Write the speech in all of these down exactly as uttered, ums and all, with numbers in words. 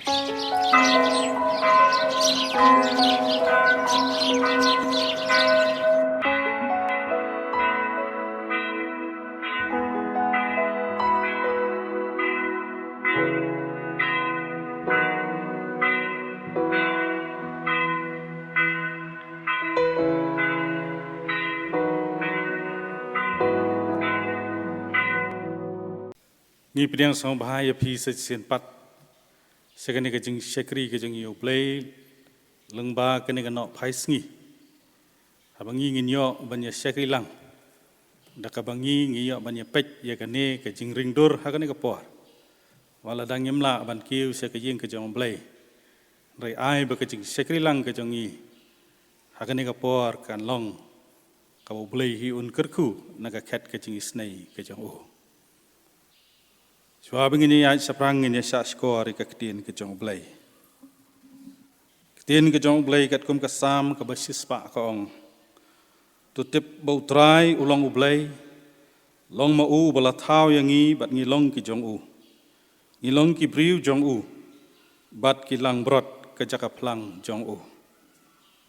Ngi pdiang sngewbha ïa phi sa shisien pat sha kane ka jingshakri ka jong ngi ïa U Blei lyngba kane ka Nohphai Sngi. Haba ngi ngin ïoh ban ïa shakri lang da kaba ngi ngi ïoh ban ïa peit ïa kane ka jingringdur ha kane ka por. Wat la dang ngim lah ban kiew sha ka ïing ka jong U Blei, hynrei ai ba ka jingshakri lang ka jong ngi ha kane ka por kan long kaba U Blei hi un kyrkhu na ka khet ka jingisynei ka jong u. Shuwa ba ngin ïa shaphrang ngin ïa shah shkor ïa ka ktien ka jong U Blei. Ktien ka jong U Blei katkum ka Salm kaba shispah ka ong: To tip ba U Trai u long U Blei, long ma u ba la thaw ïa ngi bad ngi long ki jong u. Ngi long ki briew jong u bad ki langbrot ka jaka phlang jong u.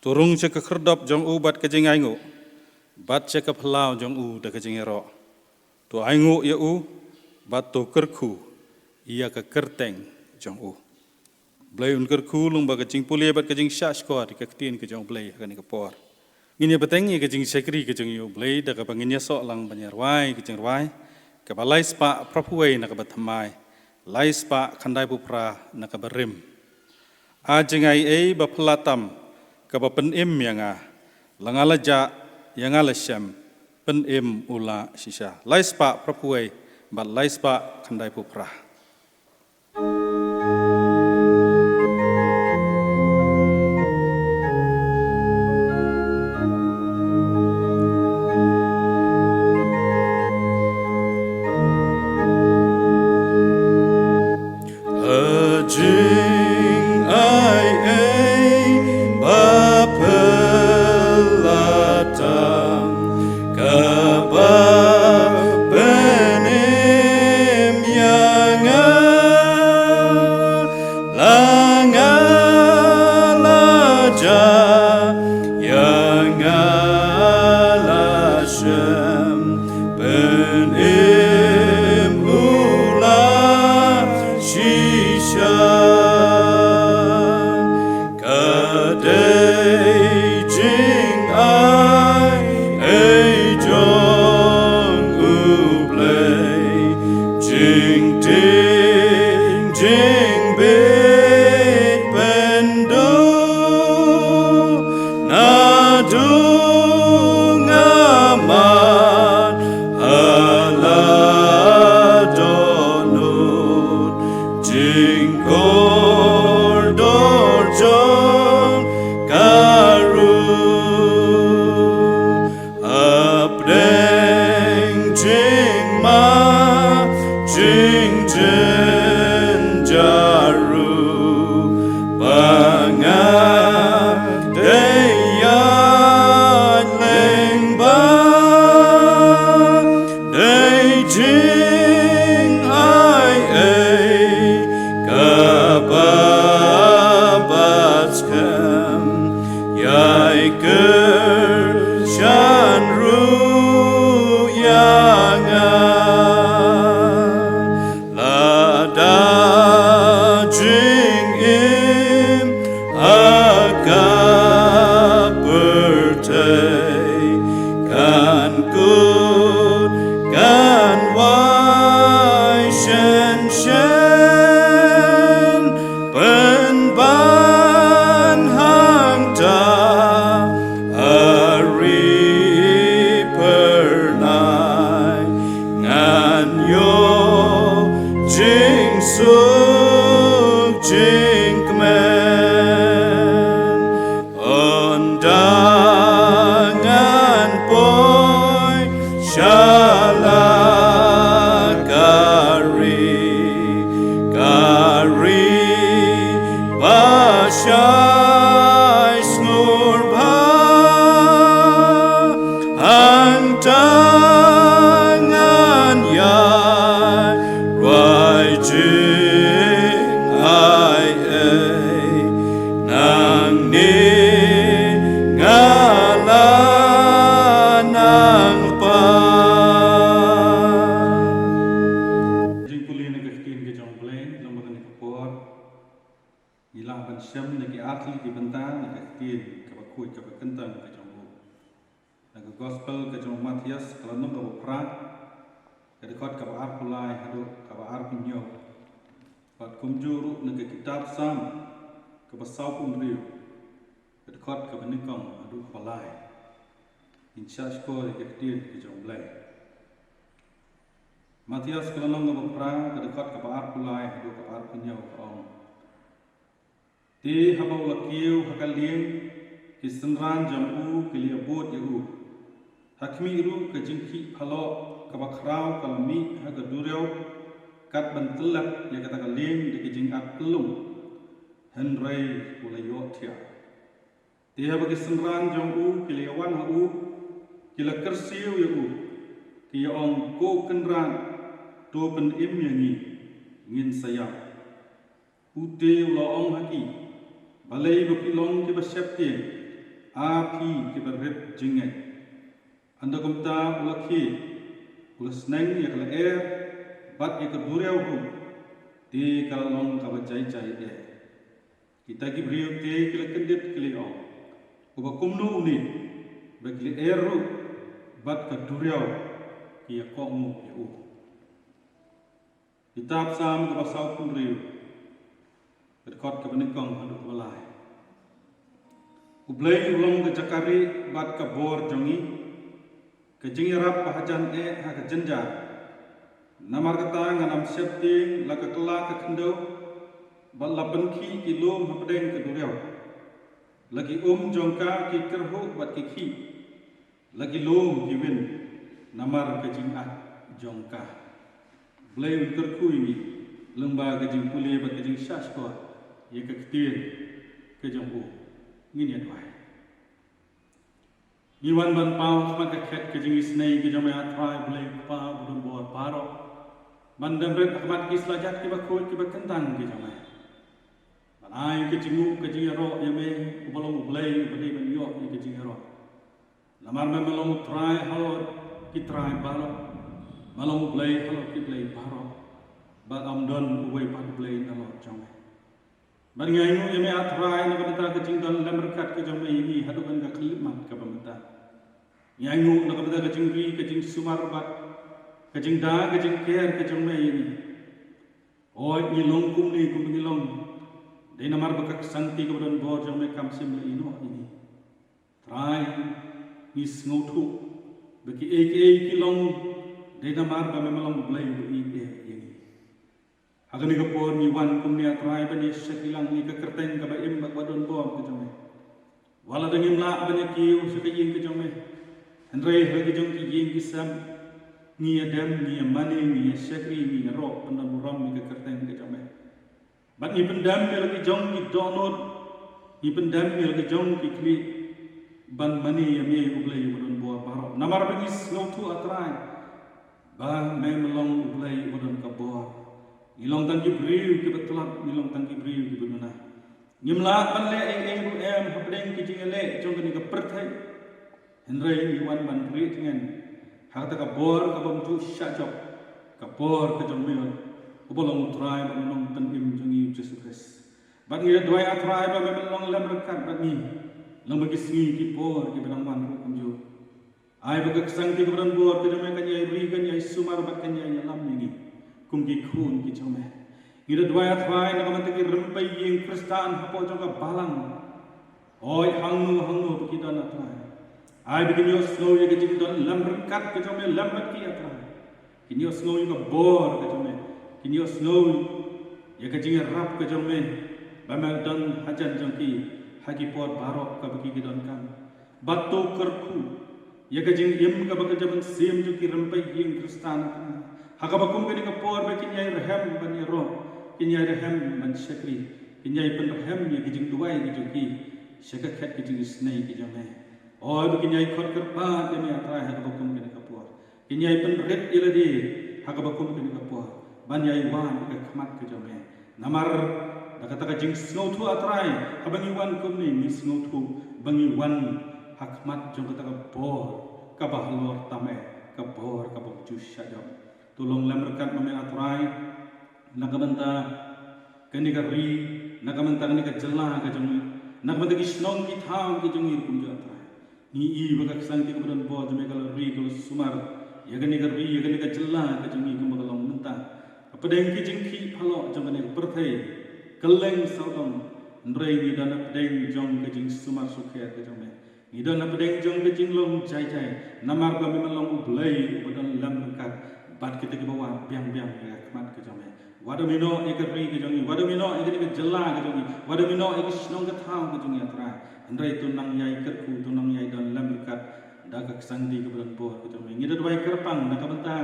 To rung sha ka khyrdop jong u bad ka jingainguh, bad sha ka phyllaw jong u da ka jingïaroh. To ainguh ïa u bad to kyrkhu ïa ka kyrteng jong u. Blei un kyrkhu lyngba ka jingpule bad ka jingshah shkor ïa ka ktien ka jong U Blei ha kane ka por. Ngin ïa bteng ïa ka jingshakri ka jong ngi ïa U Blei da kaba ngin ïa soh lang ban ïa rwai ka jingrwai kaba lai spah phra phew wei na kaba thymmai, lai spah khyndai phew phra na kaba rim. A jingaiei ba phylla tam kaba pynim ïa nga, la nga la jah, ïa nga la shem, pynim u lah shisha. Lai spah phra phew wei bad lai spah khyndai phew phra. A jingaiei ba phylla tam kaba pynim ïa nga, la nga la jah, ïa nga la shem, pynim u lah shisha. Ka dei jingaiei jong U Blei, jingtieng jingbit pynduh, naduh nga man ha la dohnud, jingkordor jong ka ruh. Hapdeng jingma jingjynjar ruh, ba nga dei ïaid lyngba, dei jingaiei kaba batskhem, ïai kyrshan ruh ïa nga. Lada jingim ha ka pyrthei kan kut kan wai shen shen, pynban hangta ha ri phyrnai ngan ïoh jingsuk jingkmen. Ynda ngan poi sha la ka ri, ka ri ba shai sngewbha, hangta ngan ïai rwai jingaiei. Ban shem na ki artylli ki bynta na ka ktien kaba khuid kaba kyntang ka jong u. Na ka gospel ka jong u Mathaios ka lynnong kaba phra, ka dkhot kaba arphew lai haduh kaba arphew hynñiew. Bad kumjuh ruh na ka kitab Salm kaba sawphew hynriew, ka dkhot kaba nyngkong haduh kaba lai. Ngin shah shkor ïa ka ktien ka jong u Blei. Mathaios ka lynnong kaba phra, ka dkhot kaba arphew lai haduh kaba arphew hynñiew ka ong: Te haba u la kiew ha ka lieng, ki synran jong u ki la ïabud ïa u. Ha khmih ruh ka jingkhih phalok kaba khraw ka la mih ha ka duriaw, kat ban tyllep ïa kata ka lieng da ka jingat kyllung. Hynrei u la ïohthiah. Te haba ki synran jong u ki la ïawan ha u, ki la kyrsiew ïa u, ki ïa ong, Ko Kynrad, to pynim ïa ngi, ngin sa ïap. U te u la ong ha ki, Balei ba phi long kiba sheptieng, a phi kiba rit jingngeit? Ynda kumta u la khie, u la sneng ïa ka lyer, bad ïa ka duriaw ruh, te ka la long kaba jai jai eh. Kita ki briew te ki la kyndit ki la ong, Uba kumno une, ba ki lyer ruh bad ka duriaw ki ïa kohnguh ïa u? Kitab Salm kaba sawphew hynriew, ka dkhot kaba nyngkong haduh kaba lai. U Blei u long ka jaka rieh bad ka bor jong ngi, ka jingïarap ba hajan eh ha ka jynjar. Namar kata ngan ym sheptieng la ka kylla ka khyndew, bad la pynkhih ki lum hapdeng ka duriaw. La ki um jong ka ki kyrhuh bad ki khih, la ki lum ki win namar ka jingat jong ka. Blei un kyrkhu ïa ngi lyngba ka jingpule bad ka jingshah shkor ïa ka ktien ka jong u. Ngin ïa duwai. Ngi wan ban paw ha khmat ka khet ka jingisynei ka jong me, A Trai Blei Kpa ba don bor baroh, ban dem rit ha khmat ki slajat kiba khuid kiba kyntang ki jong me, ban ai ka jingnguh ka jingïaroh ïa me, uba long U Blei uba dei ban ïoh ïa ka jingïaroh. Namar me, me long U Trai halor ki trai baroh, me long U Blei halor ki blei baroh, bad ym don uwei pat U Blei nalor jong me. Bad ngi ainguh ïa me, A Trai, na ka bynta ka jingdon lem ryngkat ka jong me ïa ngi haduh ban ka khyllipmat kaba mynta. Ngi ainguh na ka bynta ka jingri ka jingsumar bad ka jingda ka jingker ka jong me ïa ngi. Hooid, ngi long kumne kumba ngi long, dei namar ba ka ksangti kaba don bor jong me kam shym la ïehnoh ïa ngi. Trai, ngi sngewthuh ba kiei kiei ki long, dei namar ba me, me long U Blei uba ïeit ïa ngi. Ha kane ka por ngi wan kumne, A Trai, ban ïa shakri lang ïa ka kyrteng kaba im bad ba don bor ka jong me. Wat la da ngim lah ban ïa kiew sha ka ïing ka jong me, hynrei ha la ki jong ki ïing ki sem ngi ïa dem, ngi ïa mane, ngi ïa shakri, ngi ïa roh pyndon burom ïa ka kyrteng ka jong me. Bad ngi pyndem ïa la ki jong ki dohnud, ngi pyndem ïa la ki jong ki khlieh, ban mane ïa me, U Blei uba don bor baroh. Namar ba ngi sngewthuh, A Trai, ba me, me long U Blei uba don ka bor. Ngi long tang ki briew kiba tlot, ngi long tang ki briew kiba duna. Ngim lah ban leh ei ei ruh em hapdeng ki jingïaleh jong kane ka pyrthei. Hynrei ngi wan ban rieh tngen ha kata ka bor kabym ju shah jop, ka bor ka jong me, uba long U Trai bad U Nongpynim jong ngi U Jisu Khrist. Bad ngi da duwai, A Trai, ba me, men long lem ryngkat bad ngi lyngba ki sngi ki por kiba dang wan ruh kumjuh. Ai ba ka ksangti kaba don bor ka jong me kan ïai ri, kan ïai sumar bad kan ïai ïalam ïa ngi kum ki khun ki jong me. Ngi da duwai, A Trai, na ka bynta ki rympei ïing Khristan hapoh jong ka balang. Hooid, hangno hangno ba ki don, A Trai, ai ba kin ïohsngew ïa ka jingdon lem ryngkat ka jong me lem bad ki, A Trai. Kin ïohsngew ïa ka bor ka jong me, kin ïohsngew ïa ka jingïarap ka jong me ba me don hajan jong ki ha ki por baroh kaba ki, ki donkam. Bad to kyrkhu ïa ka jingim kaba ka jabieng jong ki rympei ïing Khristan, A Trai, ha kaba kum kane ka por ba kin ïai rhem ban ïaroh, kin ïai rhem ban shakri, kin ïai pynrhem ïa ka jingduwai ka jong ki sha ka khet ka jingisynei ka jong me. Hooid, ba kin ïai khot kyrpad ïa me, A Trai, ha kaba kum kane ka por. Kin ïai pynrit ïa lade ha kaba kum kane ka por ban ïai wad ïa ka khmat ka jong me. Namar da kata ka jingsngewthuh, A Trai, haba ngi wan kumne ngi sngewthuh ba ngi wan ha khmat jong kata ka bor kaba halor tam eh, ka bor kabym ju shah jop. To long lem ryngkat ma me, A Trai, na ka bynta Kane ka ri, na ka bynta kane ka jylla ka jong ngi, na ka bynta ki shnong ki thaw ka jong ngi ruh kumjuh A Trai. Ngi i ba ka ksangti kaba don bor jong me ka la ri ka la sumar ïa kane ka ri, ïa kane ka jylla ka jong ngi kumba ka long mynta. Hapdeng ki jingkhih phalok jong kane ka pyrthei, kylleng sawdong, hynrei ngi don hapdeng jong ka jingsumar sukher ka jong me. Ngi don hapdeng jong ka jinglong jai jai, namar ba me long U Blei uba don lem ryngkat bad kita kiba wad biang biang ïa ka khmat ka jong me. Wat da me noh ïa ka ri ka jong ngi, wat da me noh ïa kane ka jylla ka jong ngi, wat da me noh ïa ka shnong ka thaw ka jong ngi A Trai. Hynrei to nang ïai kyrkhu, to nang ïai don lem ryngkat da ka ksangti kaba don bor ka jong me. Ngi da duwai kyrpang na ka bynta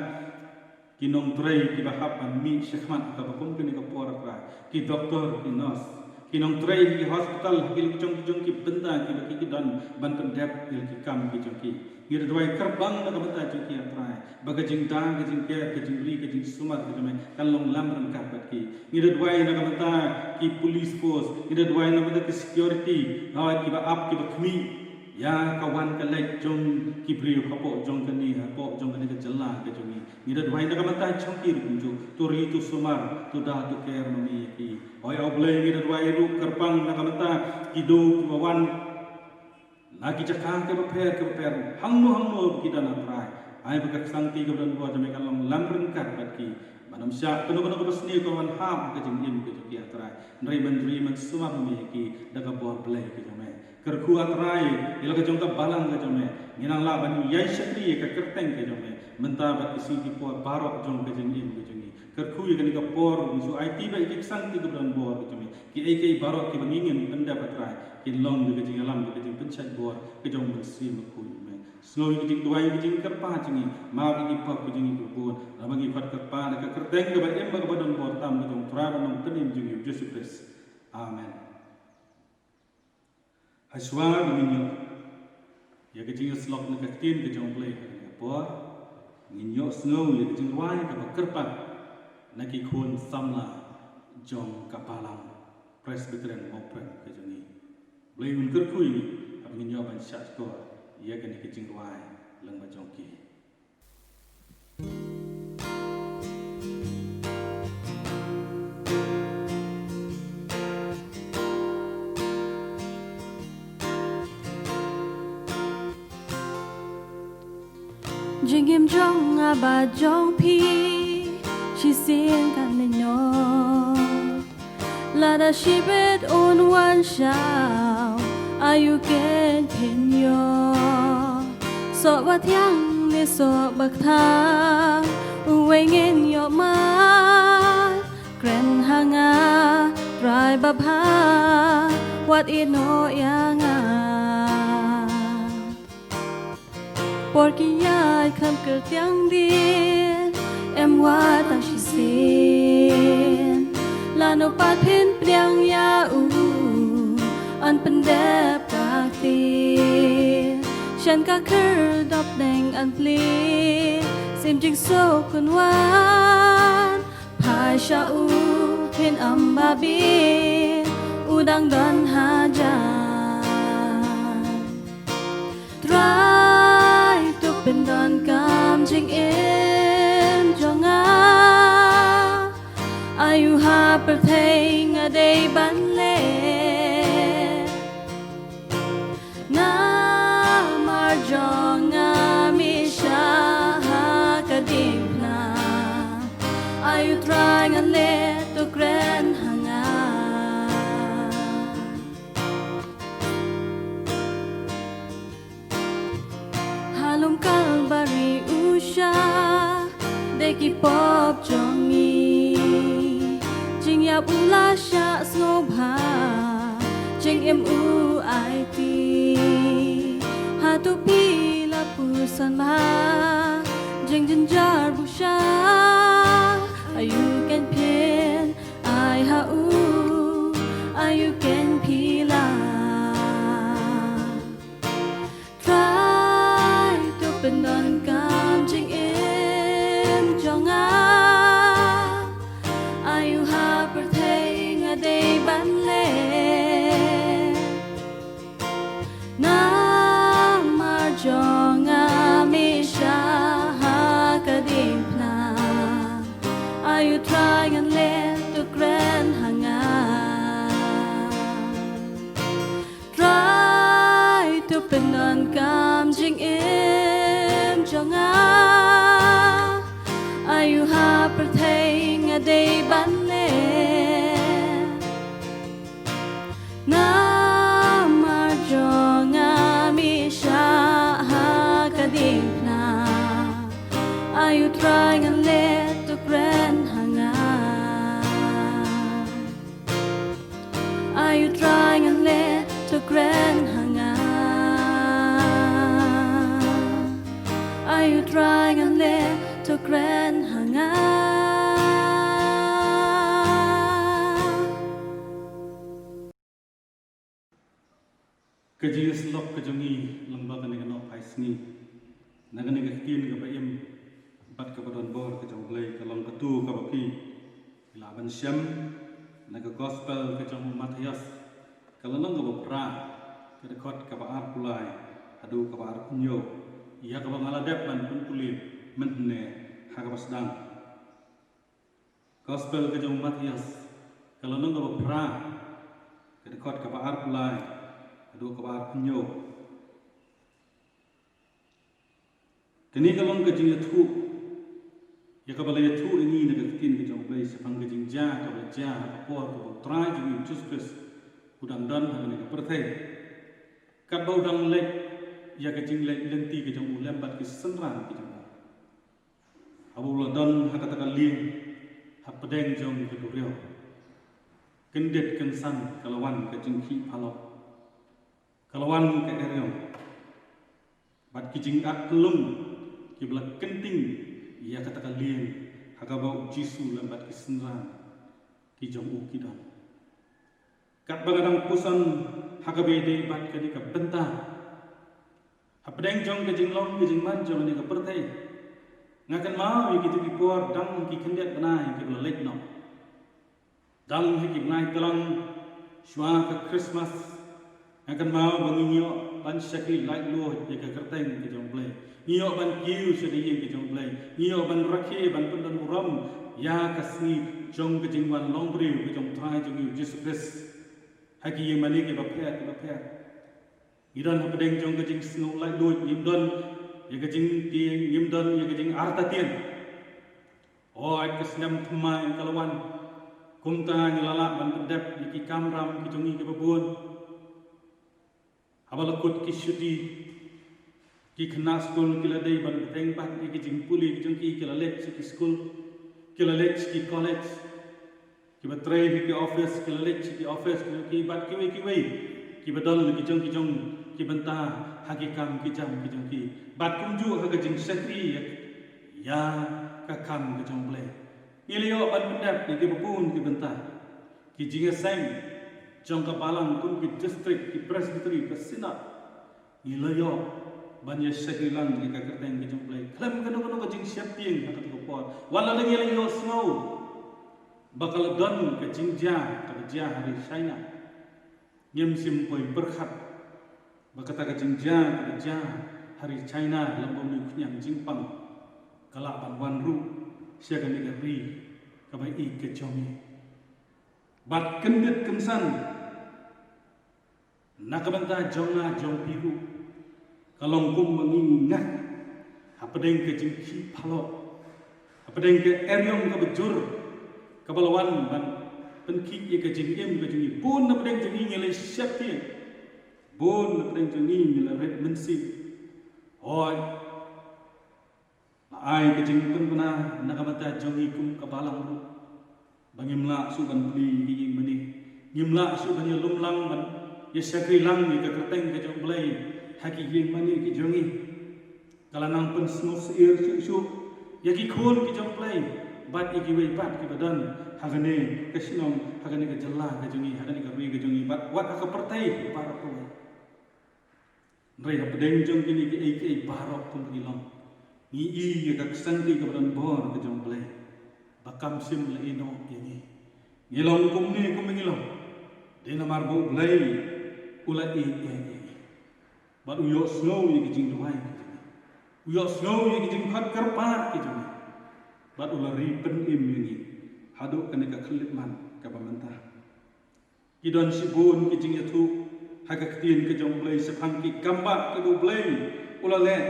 ki nongtrei kiba hap ban mih shakhmat ha kaba kum kane ka por A Trai, ki doktor, ki nurse, ki nongtrei ki hospital, ki la ki jong ki jong ki bynta kiba ki ki don ban pyndep ïa ki kam ki jong ki. Ngi da duwai kyrpang na ka bynta jong ki A Trai, ba ka jingda, ka jingker, ka jingri, ka jingsumar ka jong me kan long lem ryngkat bad ki. Ngi da duwai na ka bynta ki police force, ngi da duwai na ka bynta ki security, ha kiba ap kiba khmih ïa ka wan ka leit jong ki briew hapoh jong kane, hapoh jong kane ka jylla ka jong ngi. Ngi da duwai na ka bynta jong ki ruh kumjuh, to ri to sumar, to da to ker ma me ïa ki. Oi A Blei, ngi da duwai ruh kyrpang na ka bynta ki dei kiba wan na ki jaka kiba pher kiba pher, hangno hangno ba ki don A Trai. Ai ba ka ksangti kaba don bor jong me kan long lem ryngkat bad ki. Ban ym shah kano kano kaba sniew ka wan hap ka jingim ka jong ki A Trai. Hynrei men ri men sumar ma me ïa ki da ka bor Blei ka jong me. Kyrkhu A Trai ïa la ka jong ka balang ka jong me. Ngin nang lah ban ïai shakri ïa ka kyrteng ka jong me mynta bad ki sngi ki por baroh jong ka jingim ka jong ngi. Kyrkhu ïa kane ka por, ngi shu aiti ba ïa ki ksangti kaba don bor ka jong me. Kiei kiei baroh kiba ngi ngin pyndep A Trai kin long da ka jingïalam, da ka jingpynshait bor ka jong U Mynsiem Bakhuid jong me. Sngew ïa ka jingduwai, ïa ka jingkyrpad jong ngi, map ïa ki pop ka jong ngi kiba bun. Naba ngi pat kyrpad da ka kyrteng kaba im bad kaba don bor tam ka jong U Trai bad U Nongpynim jong ngi U Jisu Khrist. Amen. Hashwa ba ngin ïoh ïa ka jingïasyllok na ka ktien ka jong U Blei ha kane ka por, ngin ïohsngew ïa ka jingrwai kaba kyrpad na ki khun samla jong ka balang Presbyterian Mawprem ka jong ngi. Blei un kyrkhu ïa ngi haba ngin ïoh ban shahshkor ïa kane ka jingrwai lyngba jong ki. Jingim jong nga bad jong phi shisien kan leit noh. Lada shibit un wan shaw, aïu kin pynïoh? Soh ba thiang ne soh ba kthang, uwei ngin ïoh mad. Kren ha nga, Trai babha, wat ïehnoh ïa nga. Por ki ïaid khlem kyrtiang dien, em wat tang shisien. Lano pat phin pdiang ïa u, yn pyndep ka ktien. Shen ka khyrdop deng yn plie, sim jingsuk un wan. Phai sha u phin ym babe, u dang don hajan. Trai to pyndonkam jingim jong nga. Aïu ha pyrthei nga dei ban leh? Namar jong nga mih sha ha ka diengphna. Aïu Trai ngan leh, to kren ha nga. Ha lum Kalbari u shah de ki pop jong ngi. Jingïap u la shah sngewbha, jingim u aiti. Hato phi la pyrshang bha, jingjynjar bu shah. Aïu kin phin ai ha u, aïu kin phi lah? Trai to pyndonkam jingim jong nga. Aïu ha pyrthei nga dei ban leh? Namar jong nga mih sha ha ka diengphna. Aïu Trai ngan leh, to kren ha nga. Pyndonkam jingim jong nga, ayu ha pyrthei nga dei ban leh. Namar jong nga mih shah ha ka diengphna, ayu Trai ngan leh to kren ha nga. Ayu Trai ngan leh to kren ha nga. Ayu Trai ngan leh to kren ha nga. Ka jingïasyllok ka jong ngi lyngba kane ka nohphai sngi, na kane ka ktien kaba im bad kaba don bor ka jong U Blei, ka long katu kaba phi lah ban shem na ka Gospel ka jong u Mathaios, ka lynnong kaba phra, ka dkhot kaba arphew lai haduh kaba arphew hynñiew, ïa kaba nga la dep ban pynpule mynne ha kaba sdang. Gospel ka jong u Mathaios, ka lynnong kaba phra, ka dkhot kaba arphew lai haduh kaba arphew hynñiew. Kane ka long ka jingïathuh, ïa kaba la ïathuh ïa ngi na ka ktien ka jong U Blei shaphang ka jingjia kaba la jia ha ka por kaba U Trai jong ngi U Jisu Khrist u dang don ha kane ka pyrthei, katba u dang leit ïa ka jingleit lynti ka jong u lem bad ki synran ki jong u. Haba u la don ha kata ka lieng, hapdeng jong ka duriaw, kyndit kynsan ka la wan ka jingkhih phalok, ka la wan ka eriong bad ki jingakhlung kiba la kynting ïa kata ka lieng ha kaba U Jisu lem bad ki synran ki jong u ki don. Katba nga dang puson ha kaba ïadei bad kane ka bynta, hapdeng jong ka jinglong ka jingman jong kane ka pyrthei, nga kynmaw ïa kito ki por dang ki khyndiat bnai kiba la leit noh. Dang ha ki bnai tlang shuwa ka Christmas, nga kynmaw ba ngi ïoh ban shakri laitluid ïa ka kyrteng ka jong U Blei. Ngi ïoh ban kiew sha ka ïing ka jong U Blei. Ngi ïoh ban rakhe ban pyndonburom ïa ka sngi jong ka jingwan longbriew ka jong U Trai jong ngi U Jisu Khrist ha ki ïingmane kiba pher kiba pher. Ngi don hapdeng jong ka jingsngew laitluid, ngim don ïa ka jingtieng, ngim don ïa ka jingartatien. Hooid, ka snem thymmai ka la wan, kumta ngi la lah ban pyndep ïa ki kamram ki jong ngi kiba bun. Haba la kut ki shuti, ki khynnah skul ki la dei ban bteng pat ïa ki jingpule ki jong ki, ki la leit sha ki skul, ki la leit sha ki college, kiba trei ha ki office ki la leit sha ki office ki jong ki bad kiwei kiwei kiba don la ki jong ki jong ki bynta ha ki kam ki jam ki jong ki. Bad kumjuh ha ka jingshakri ïa ka kam ka jong U Blei, ngi la ïoh ban pyndep ïa kiba bun ki bynta. Ki jingïaseng jong ka balang kum ki district, ki presbytery, ka synod, ngi la ïoh ban ïa shakri lang ïa ka kyrteng ka jong U Blei khlem kano kano ka jingsheptieng ha kato ka por. Wat la dang ngi la ïohsngew ba ka la don ka jingjia kaba jia ha ri China, ngim shym poi pyrkhat ba kata ka jingjia kaba jia ha ri China lem bad une u khñiang jingpang ka lah ban wan ruh sha kane ka ri kaba ïeit ka jong ngi. Bad kyndit kynsan na ka bynta jong nga jong phi ruh, ka long kumba ngi ngat hapdeng ka jingkhih phalok, hapdeng ka eriong kaba jur kaba la wan ban pynkhih ïa ka jingim ka jong ngi. Bun na pdeng jong ngi ngi la sheptieng, bun na pdeng jong ngi ngi la rit mynsiem. Hooid, la ai ka jingpynbna na ka bynta jong ngi kum ka balang ruh ba ngim lah shuh ban plie ïa ki ïingmane, ngim lah shuh ban ïalum lang ban ïa shakri lang ïa ka kyrteng ka jong U Blei ha ki ïingmane ki jong ngi. Ka la nang pynsngewsih shuh shuh ïa ki khun ki jong U Blei bad ïa kiwei pat kiba don ha kane ka shnong, ha kane ka jylla ka jong ngi, ha kane ka ri ka jong ngi bad wat ha ka pyrthei baroh kawei. Hynrei hapdeng jong kine kiei kiei baroh kumba ngi long, ngi i ïa ka ksangkti kaba don bor ka jong U Blei ba kam shym la ïehnoh ïa ngi. Ngi long kumne kumba ngi long dei namar ba U Blei u la ïeit ïa ngi bad u ïohsngew ïa ki jingduwai ki jong ngi, u ïohsngew ïa ki jingkhot kyrpad ki jong ngi bad u la ri pynim ïa ngi haduh kane ka khyllipmat kaba mynta. Ki don shibun ki jingïathuh ha ka ktien ka jong U Blei shaphang ki kambah kiba U Blei u la leh,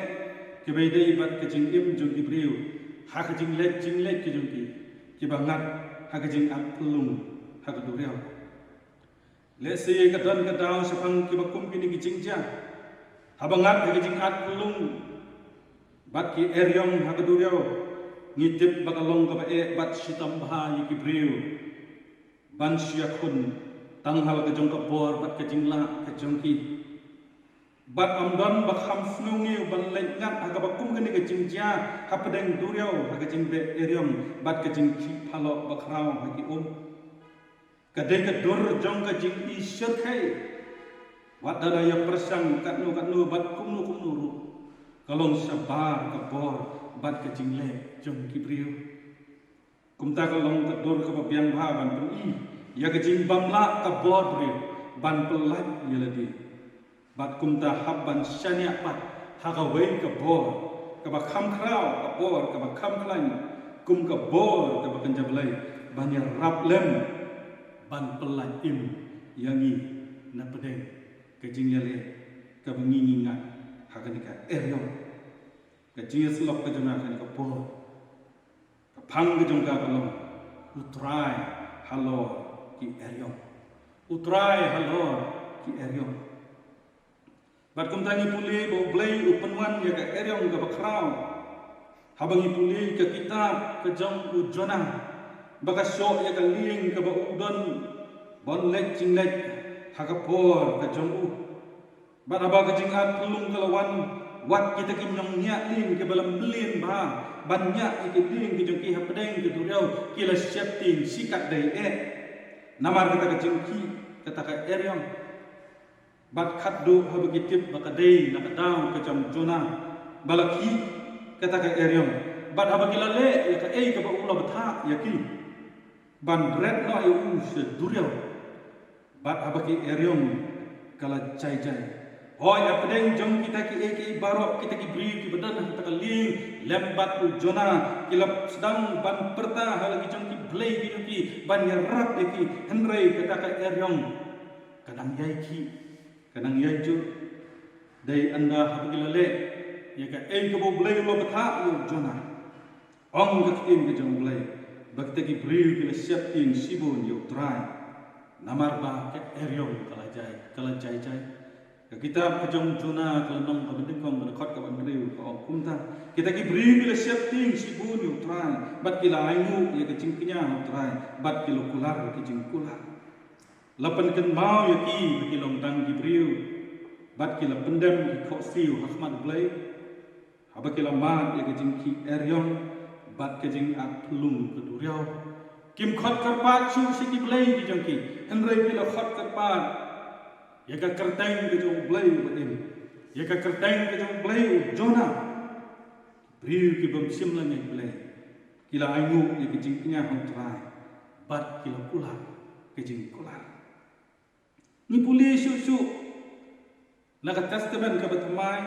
kiba ïadei bad ka jingim jong ki briew ha ka jingleit jingleit ka jong ki, kiba ngat ha ka jingat phyllung ha ka duriaw. Lehse ka don ka daw shaphang kiba kum kine ki jingjia, haba ngat ha ka jingat phyllung bad ki eriong ha ka duriaw, ngi tip ba ka long kaba eh bad shitom bha ïa ki briew ban shu ïakhun tang ha la ka jong ka bor bad ka jinglah ka jong ki. Bad ym don ba kham sngew ngiew ban leit ngat ha kaba kum kane ka jingjia hapdeng duriaw ha ka jingbeh eriong bad ka jingkhih phalok bakhraw ha ki um. Ka dei ka dur jong ka jingïashyrkhei. Wat lada ïa pyrshang katno katno bad kumno kumno ruh, ka long shabar ka bor bad ka jingleh jong ki briew. Kumta ka long ka dur kaba biang bha ban pyni ïa ka jingbymlah ka bor briew ban pyllait ïa lade. Bad kumta hap ban shaniah pat ha kawei ka bor kaba kham khraw, ka bor kaba kham khlaiñ, kum ka bor kaba kynja Blei, ban ïarap lem ban pyllait im ïa ngi na pdeng ka jingïaleh kaba ngi ngi ngat ha kane ka eriong. Ka jingïasyllok ka jong nga ha kane ka por, ka phang ka jong ka ka long: U Trai halor ki eriong. U Trai halor ki eriong. Bad kumta ngi pule ba U Blei u pynwan ïa ka eriong kaba khraw. Haba ngi pule ka kitab ka jong u Jonah, ba ka shoh ïa ka lieng kaba u don ban leit jingleit ha ka por ka jong u. Bad haba ka jingat phyllung ka la wan, wat kita ki nongñiah lieng kiba la mlien bha ban ñiah ïa ki lieng ki jong ki hapdeng ka duriaw ki la sheptieng shikatdei eh. Namar kata ka jingkhih kata ka eriong. Bad khatduh haba ki tip ba ka dei na ka daw ka jong u Jonah ba la khih kata ka eriong, bad haba ki la leh ïa kaei kaba u la bthah ïa ki ban bret noh ïa u sha duriaw, bad haba ki eriong ka la jai jai, hooid, hapdeng jong kita kiei kiei baroh, kita ki briew kiba don ha kata ka lieng lem bad u Jonah ki la sdang ban pyrta ha la ki jong ki blei ki jong ki ban ïarap ïa ki, hynrei kata ka eriong ka dang ïai khih, ka dang ïai jur. Dei ynda haba ki la leh ïa kaei kaba U Blei u la bthah ïa u Jonah. Ong ka ktien ka jong U Blei ba kita ki briew ki la sheptieng shibun ïa u Trai, namar ba ka eriong ka la jai, ka la jai jai. Ka kitab ka jong u Jonah ka lynnong kaba nyngkong, ka dkhot kaba hynriew ka ong kumta: Kita ki briew ki la sheptieng shibun ïa u Trai, bad ki la ainguh ïa ka jingkñia ha u Trai, bad ki la kular ïa ka jingkular. La pynkynmaw ïa ki ba ki long tang ki briew, bad ki la pyndem ki khohsiew ha khmat U Blei. Haba ki la mad ïa ka jingkhih eriong bad ka jingat phyllung ka duriaw, kim khot kyrpad shuh sha ki blei ki jong ki, hynrei ki la khot kyrpad ïa ka kyrteng ka jong U Blei uba im, ïa ka kyrteng ka jong U Blei u Jonah. Briew ki bym shym la ngeit Blei, ki la ainguh ïa ka jingkñia ha u Trai, bad ki la kular ka jingkular. Ngi pule shuh shuh na ka Testament kaba thymmai,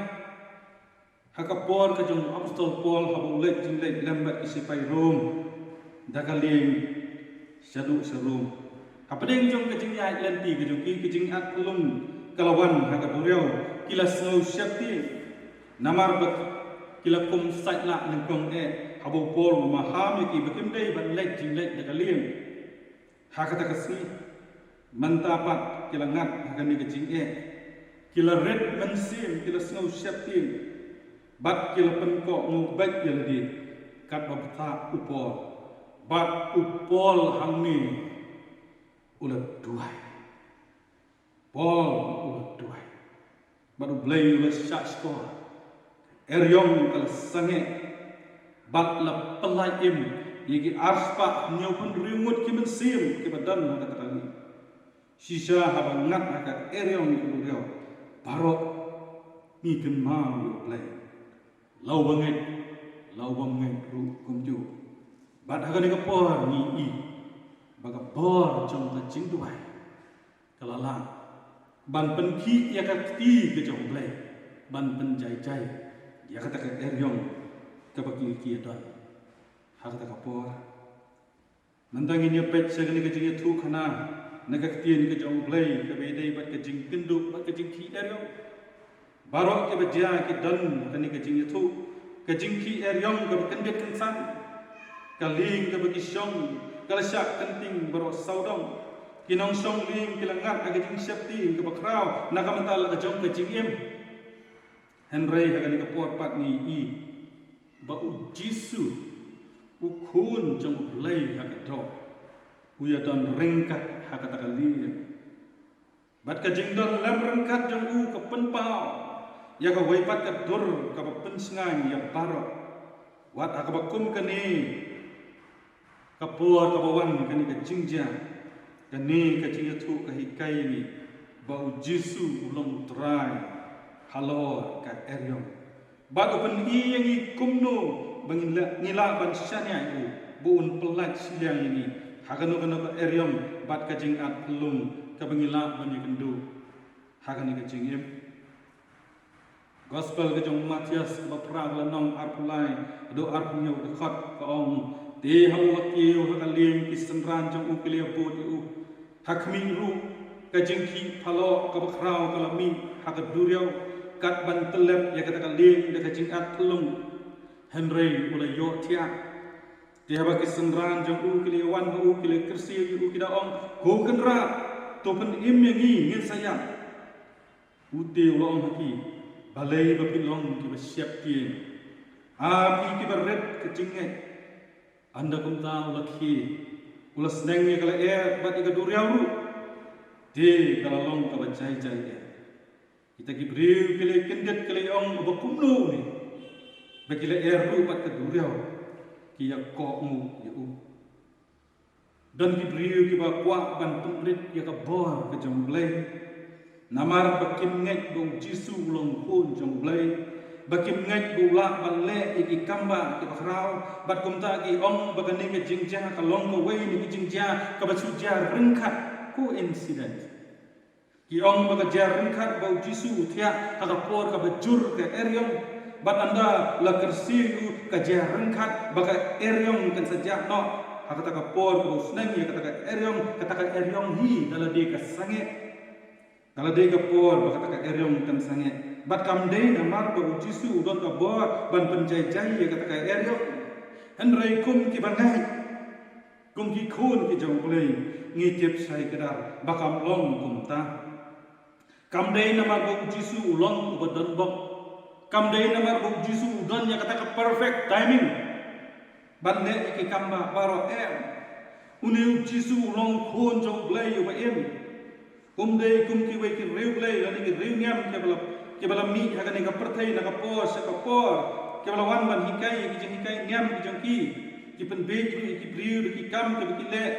ha ka por ka jong u Apostol Paul haba u leit jingleit lem bad ki sipai Rom da ka lieng shaduh sha Rom. Hapdeng jong ka jingïaid lynti ka jong ki, ka jingat phyllung ka la wan ha ka duriaw, ki la sngew sheptieng. Namar ba ki la kum sait lah nyngkong eh, haba u Paul u maham ïa ki ba kim dei ban leit jingleit da ka lieng ha kata ka sngi. Mynta pat ki la ngat ha kane ka jingeh, ki la rit mynsiem, ki la sngew sheptieng, bad ki la pynkohnguh beit ïa lade, katba bthah u Paul. Bad u Paul hangne u la duwai. Paul u la duwai. Bad U Blei u la shahshkor. Eriong ka la sangeh bad la pyllait im ïa ki arspah hynñiewphew hynriew ngut ki mynsiem kiba don ha kata ka lieng. Shisha haba ngat ha ka eriong ka duriaw, baroh ngi kynmaw ïa U Blei. La uba ngeit, la ubym ngeit ruh kumjuh. Bad ha kane ka por ngi i ba ka bor jong ka jingduwai ka la lah ban pynkhih ïa ka kti ka jong U Blei, ban pynjai jai ïa kata ka eriong kaba ki ki ïa don ha kata ka por. Mynta ngin ïa peit sha kane ka jingïathuhkhana Na ka ktien ka jong U Blei kaba ïadei bad ka jingkynduh bad ka jingkhih eriong. Baroh kiba jia ki don ha kane ka jingïathuh, ka jingkhih eriong kaba kyndit kynsan. Ka lieng kaba ki shong ka la shah kynting baroh sawdong. Ki nongshong lieng ki la ngat ha ka jingsheptieng kaba khraw na ka bynta la ka jong ka jingim. Hynrei ha kane ka por pat ngi i ba U Jisu, U Khun jong U Blei ha ka doh, u ïadon ryngkat ha kata ka lieng. Bad ka jingdon lem ryngkat jong u ka pynpaw ïa kawei pat ka dur kaba pynshngaiñ ïa baroh. Wat ha kaba kum kane ka por kaba wan kane ka jingjia, kane ka jingïathuh ka hikai ïa ngi ba U Jisu u long U Trai halor ka eriong. Bad u pyni ïa ngi kumno ba ngin lah, ngi lah ban shaniah ïa u ba un pyllait shiliang ïa ngi ha kano kano ka eriong bad ka jingat phyllung kaba ngi lah ban ïakynduh ha kane ka jingim. Gospel ka jong u Mathaios kaba phra, ka lynnong arphew lai haduh arphew hynñiew, ka dkhot ka ong: Te haba u la kiew ha ka lieng, ki synran jong u ki la ïabud ïa u. Ha khmih ruh ka jingkhih phalok kaba khraw ka la mih ha ka duriaw, kat ban tyllep ïa kata ka lieng da ka jingat phyllung. Hynrei u la ïohthiah. Te haba ki synran jong u ki la ïawan ha u, ki la kyrsiew ïa u, ki da ong: Ko Kynrad, to pynim ïa ngi, ngin sa ïap. U te u la ong ha ki: Balei ba phi long kiba sheptieng? A phi kiba rit ka jingngeit? Ynda kumta u la khie, u la sneng ïa ka lyer bad ïa ka duriaw ruh, te ka la long kaba jai jai eh. Kita ki briew ki la kyndit, ki la ong: Ba kumno une ba ki lyer ruh bad ka duriaw ki ïakohnguh ïa u? Don ki briew kiba kwah ban pynrit ïa ka bor ka jong U Blei, namar ba kim ngeit ba U Jisu u long Khun jong U Blei, ba kim ngeit ba u lah ban leh ïa ki kambah kiba khraw, bad kumta ki ong ba kane ka jingjia ka long kawei na ki jingjia kaba shu jia ryngkat, coincidence. Ki ong ba ka jia ryngkat ba U Jisu u thiah ha ka por kaba jur ka eriong. Bad ynda la kyrsiew ïa u, ka jia ryngkat ba ka eriong kan sa jah noh ha kata ka por kaba u sneng ïa kata ka eriong, kata ka eriong hi da lade ka sangeh, da lade ka por ba kata ka eriong kan sangeh. Bad kam dei namar ba U Jisu u don ka bor ban pynjai jai ïa kata ka eriong. Hynrei kum kiba ngeit, kum ki khun ki jong U Blei, ngi tip shai kdar ba kam long kumta. Kam dei namar ba U Jisu u long uba don bok. Kam dei namar ba U Jisu u don ïa kata ka perfect timing ban leh ïa ki kambah baroh, em. Une U Jisu u long Khun jong U Blei uba im. Ym dei kum kiwei ki riewblei lane ki riewniam kiba la, kiba la mih ha kane ka pyrthei na ka por sha ka por, kiba la wan ban hikai ïa ki jinghikai niam ki jong ki, ki pynbiej ruh ïa ki briew da ki kam kiba ki leh.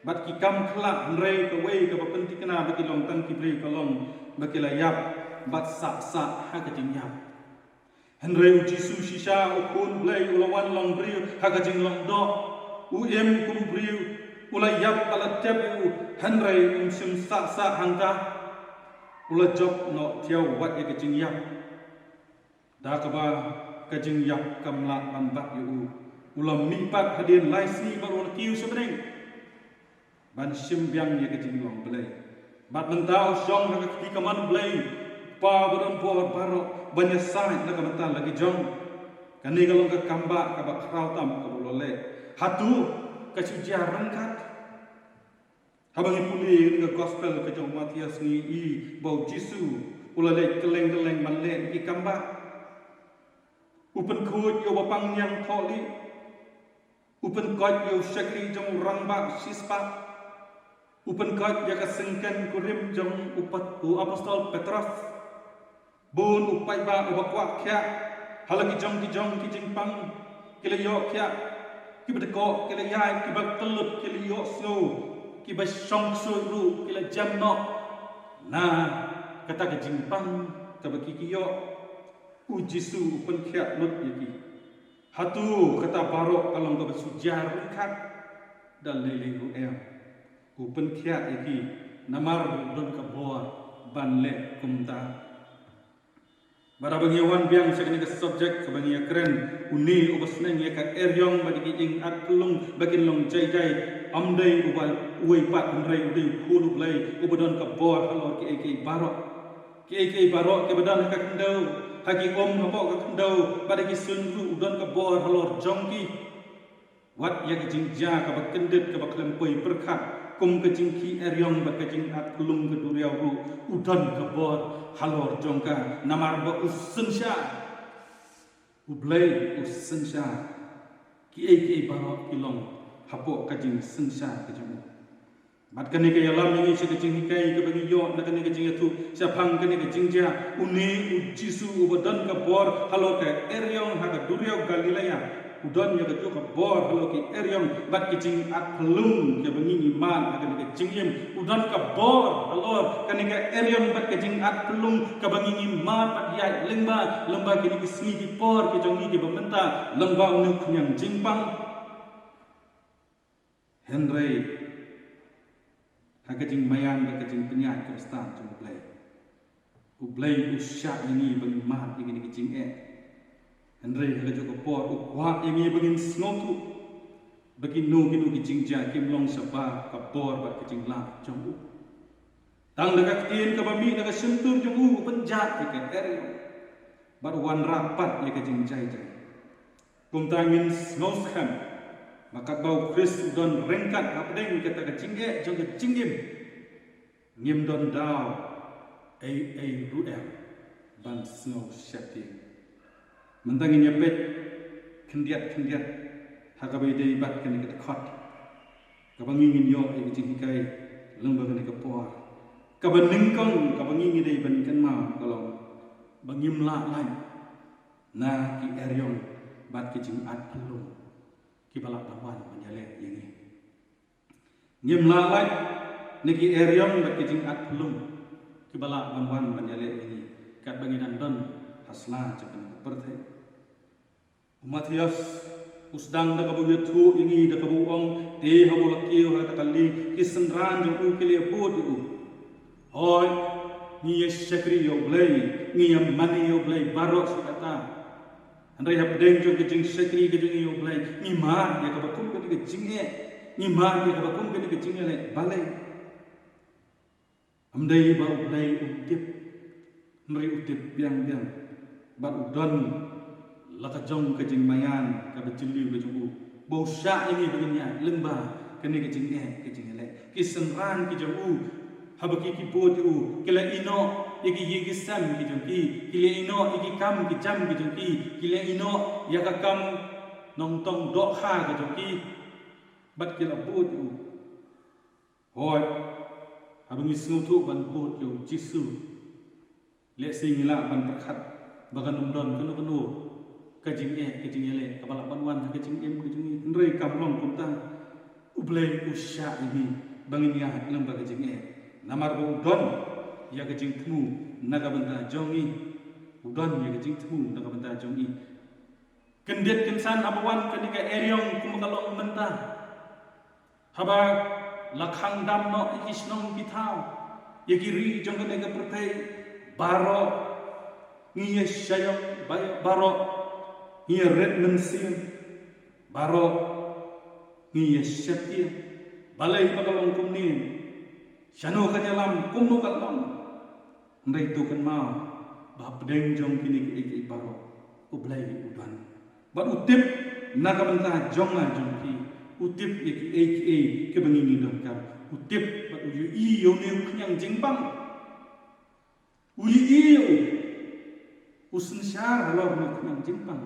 Bad ki kam khlah, hynrei kawei kaba pynthikna ba ki long tang ki briew ka long ba ki la ïap bad sah sah ha ka jingïap. Hynrei U Jisu shisha, U Khun Blei, u la wan long briew ha ka jinglong doh. U im kum u briew, u la ïap bad la tep ïa u, hynrei um shym sah sah hangta. U la jop noh thiaw wat ïa ka jingïap. Da kaba ka jingïap kam lah ban bat ïa u, u la mih pat hadien lai sngi bad u la kiew sha bneng ban shim biang ïa ka jinglong Blei. Bad mynta u shong ha ka kti kamon Blei, Kpa ba don bor baroh, ban ïasaid na ka bynta la ki jong. Kane ka long ka kambah kaba khraw tam kaba u la leh. Hato ka shu jia ryngkat? Haba ngi pule ïa ka gospel ka jong u Mathaios ngi i ba U Jisu u la leit kylleng kylleng ban leh ki kambah. U pynkhuid ïa u bapang niam thohlieh. U pynkoit ïa u shakri jong u rangbah shispah. U pynkoit ïa ka syngken kurim jong u pat-, u apostol Petros. Bun u paidbah uba kwah khiah ha la ki jong ki jong ki jingpang, ki la ïoh khiah. Kiba dkoh ki la ïaid, kiba kyllut ki la ïohsngew, kiba shong ksuid ruh ki la jem noh na kata ka jingpang kaba ki ki ïoh. U Jisu u pynkhiah lut ïa ki. Hato kata baroh ka long kaba shu jia ryngkat? Da lei lei ruh em. U pynkhiah ïa ki namar ba u don ka bor ban leh kumta. Bad haba ngi wan biang sha kane ka subject kaba ngi ïakren, une uba sneng ïa ka eriong bad ïa ki jingat phyllung ba kin long jai jai, Ym dei uba uwei pat, hynrei u dei u khun U Blei uba don ka bor halor kiei kiei baroh. Kiei kiei baroh kiba don ha ka khyndew, ha ki um hapoh ka khyndew bad ha ki suiñ ruh, u don ka bor halor jong ki. Wat ïa ka jingjia kaba kyndit kaba khlem poi pyrkhat, kum ka jingkhih eriong bad ka jingat phyllung ka duriaw ruh, u don ka bor halor jong ka, namar ba u synshar. U Blei u synshar. Kiei kiei baroh ki long hapoh ka jingsynshar ka jong u. Bad kane ka ïalam ïa ngi sha ka jinghikai kaba ngi ïoh na kane ka jingïathuh shaphang kane ka jingjia, une u Jisu uba don ka bor halor ka eriong ha ka duriaw Galilea. U don ïa kajuh ka bor halor ki eriong bad ki jingat phyllung kiba ngi ngi mad ha kane ka jingim. U don ka bor halor kane ka eriong bad ka jingat phyllung kaba ngi ngi mad bad ïaid lyngba, lyngba kine ki sngi ki por ki jong ngi kiba mynta, lyngba une u khñiang jingpang. Hynrei ha ka jingmaïan bad ka jingpynïaid Khristan jong U Blei, U Blei u shah ïa ngi ba ngin mad ïa kine ki jingeh. Hynrei ha kajuh ka por u kwah ïa ngi ba ngin sngewthuh ba kino kino ki jingjia kim long shabar ka bor bad ka jinglap jong u. Tang da ka ktien kaba mih na ka shyntur jong u, u pynjah ïa ka eriong bad u wanrah pat ïa ka jingjai jai. Kumta ngin sngewskhem ba katba u Khrist u don ryngkat hapdeng kata ka jingeh jong ka jingim, ngim don daw ei ei ruh em ban sngew sheptieng. Mynta ngin ïa peit khyndiat khyndiat ha kaba ïadei bad kane ka dkhot, kaba ngi ngin ïoh ïa ka jinghikai lyngba kane ka por. Kaba nyngkong kaba ngi ngi dei ban kynmaw ka long ba ngim lah lait na ki eriong bad ki jingat phyllung kiba lah ban wan ban ïaleh ïa ngi. Ngim lah lait na ki eriong bad ki jingat phyllung kiba lah ban wan ban ïaleh ïa ngi katba ngi dang don ha sla jong kane ka pyrthei. U Mathaios u sdang da kaba u ïathuh ïa ngi da kaba u ong, te haba u la kiew ha kata ka lieng, ki synran jong u ki la ïabud ïa u. Hooid, ngi ïa shakri ïa U Blei, ngi ïa mane ïa U Blei baroh shi katta. Hynrei hapdeng jong ka jingshakri ka jong ngi ïa U Blei, ngi mad ïa kaba kum kane ka jingeh, ngi mad ïa kaba kum kane ka jingeh, balei? Ym dei ba U Blei um tip, hynrei u tip biang biang. Bad u don la ka jong ka jingmaïan kaba jylliew ka jong u, ba u shah ïa ngi ba ngin ïaid lyngba kane ka jingeh ka jingïaleh. Ki synran ki jong u, haba ki ki bud ïa u, ki la ïehnoh ïa ki ïing ki sem ki jong ki, ki la ïehnoh ïa ki kam ki jam ki jong ki, ki la ïehnoh ïa ka kam nongtong dohkha ka jong ki, bad ki la bud ïa u. Hooid, haba ngi sngewthuh ban bud ïa u Jisu, lehse ngi lah ban pyrkhat ba kan ym don kano kano ka jingeh ka jingïaleh kaba lah ban wan ha ka jingim ka jong ngi. Hynrei kam long kumta. U Blei u shah ïa ngi ba ngin ïaid lyngba ka jingeh, namar ba u don ïa ka jingthmu na ka bynta jong ngi. U don ïa ka jingthmu na ka bynta jong ngi. Kyndit kynsan haba wan kane ka eriong kumba ka long mynta, haba la khang dam noh ïa ki shnong ki thaw, ïa ki ri jong kane ka pyrthei, baroh ngi ïa shaniah, ba-, baroh ngi ïa rit mynsiem, baroh ngi ïa sheptieng. Balei ba ka long kumne? Shano kan ïalam, kumno kan long? Hynrei to kynmaw ba hapdeng jong kine kiei kiei baroh U Blei u don. Bad u tip na ka bynta jong nga jong phi. U tip ïa kiei kiei kiba ngi ngi donkam. U tip bad u ïohi ïa une u khñiang jingpang. U ïohi ïa u. U synshar halor une u khñiang jingpang.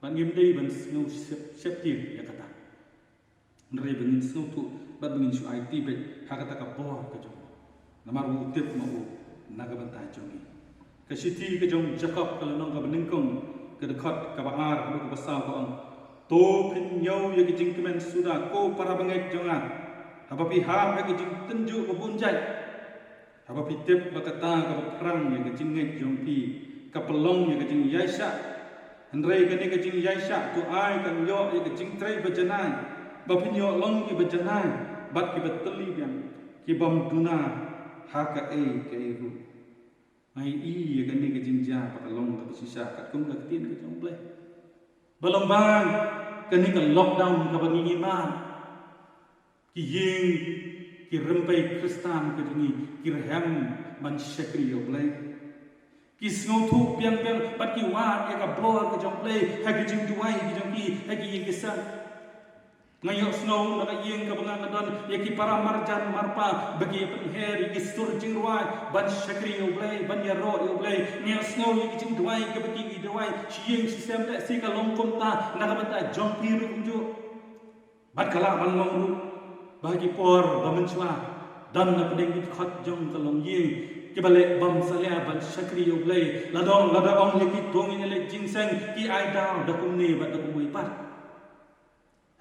Bad ngim dei ban sngew shep, sheptieng ïa kata. Hynrei ba ngin sngewthuh bad ba ngin shu aiti beit ha kata ka bor ka jong u. Namar u tip ma u na ka bynta jong ngi. Ka shithi ka jong Jakob ka lynnong kaba nyngkong, ka dkhot kaba ar haduh kaba saw ka ong, to phin ñiew ïa ka jingkmen suda ko para bangeit jong nga, haba phi hap ha ka jingtynjuh ba bun jait. Haba phi tip ba kata kaba phrang ïa ka jingngeit jong phi ka pynlong ïa ka jingïaishah. Hynrei kane ka jingïaishah to ai kan ïoh ïa ka jingtrei ba janai, ba phin ïoh long kiba janai bad kiba tylli biang, ki bym duna ha kaei kaei ruh. Ngi ïohi ïa kane ka jingjia ba ka long kaba shisha katkum ka ktien ka jong U Blei. Ba long ba kane ka lockdown kaba ngi ngi mad, Ki ïing, ki rympei Khristan ka jong ngi, ki rhem ban shakri ïa U Blei. Ki sngewthuh biang biang bad ki wad ïa ka bor ka jong U Blei ha ki jingduwai ka jong ki ha ki ïing ki sem. Nga ïohsngew na ka ïing kaba nga nga don ïa ki para marjan marpa ba ki ïa pynher ïa ki sur jingrwai ban shakri ïa U Blei, ban ïaroh ïa U Blei. Nga ïohsngew ïa ki jingduwai kaba ki ïa duwai shi ïing shi sem, lehse ka long kumta na ka bynta jong phi ruh kumjuh. Bad ka lah ban long ruh ba ha ki por ba mynshuwa don na pdeng ki dkhot jong ka longïing kiba leh bymsalia ban shakri ïa U Blei. Lada ong, lada ong ïa ki, to ngin ïa leit jingïaseng, ki ai daw da kumne bad da kumwei pat.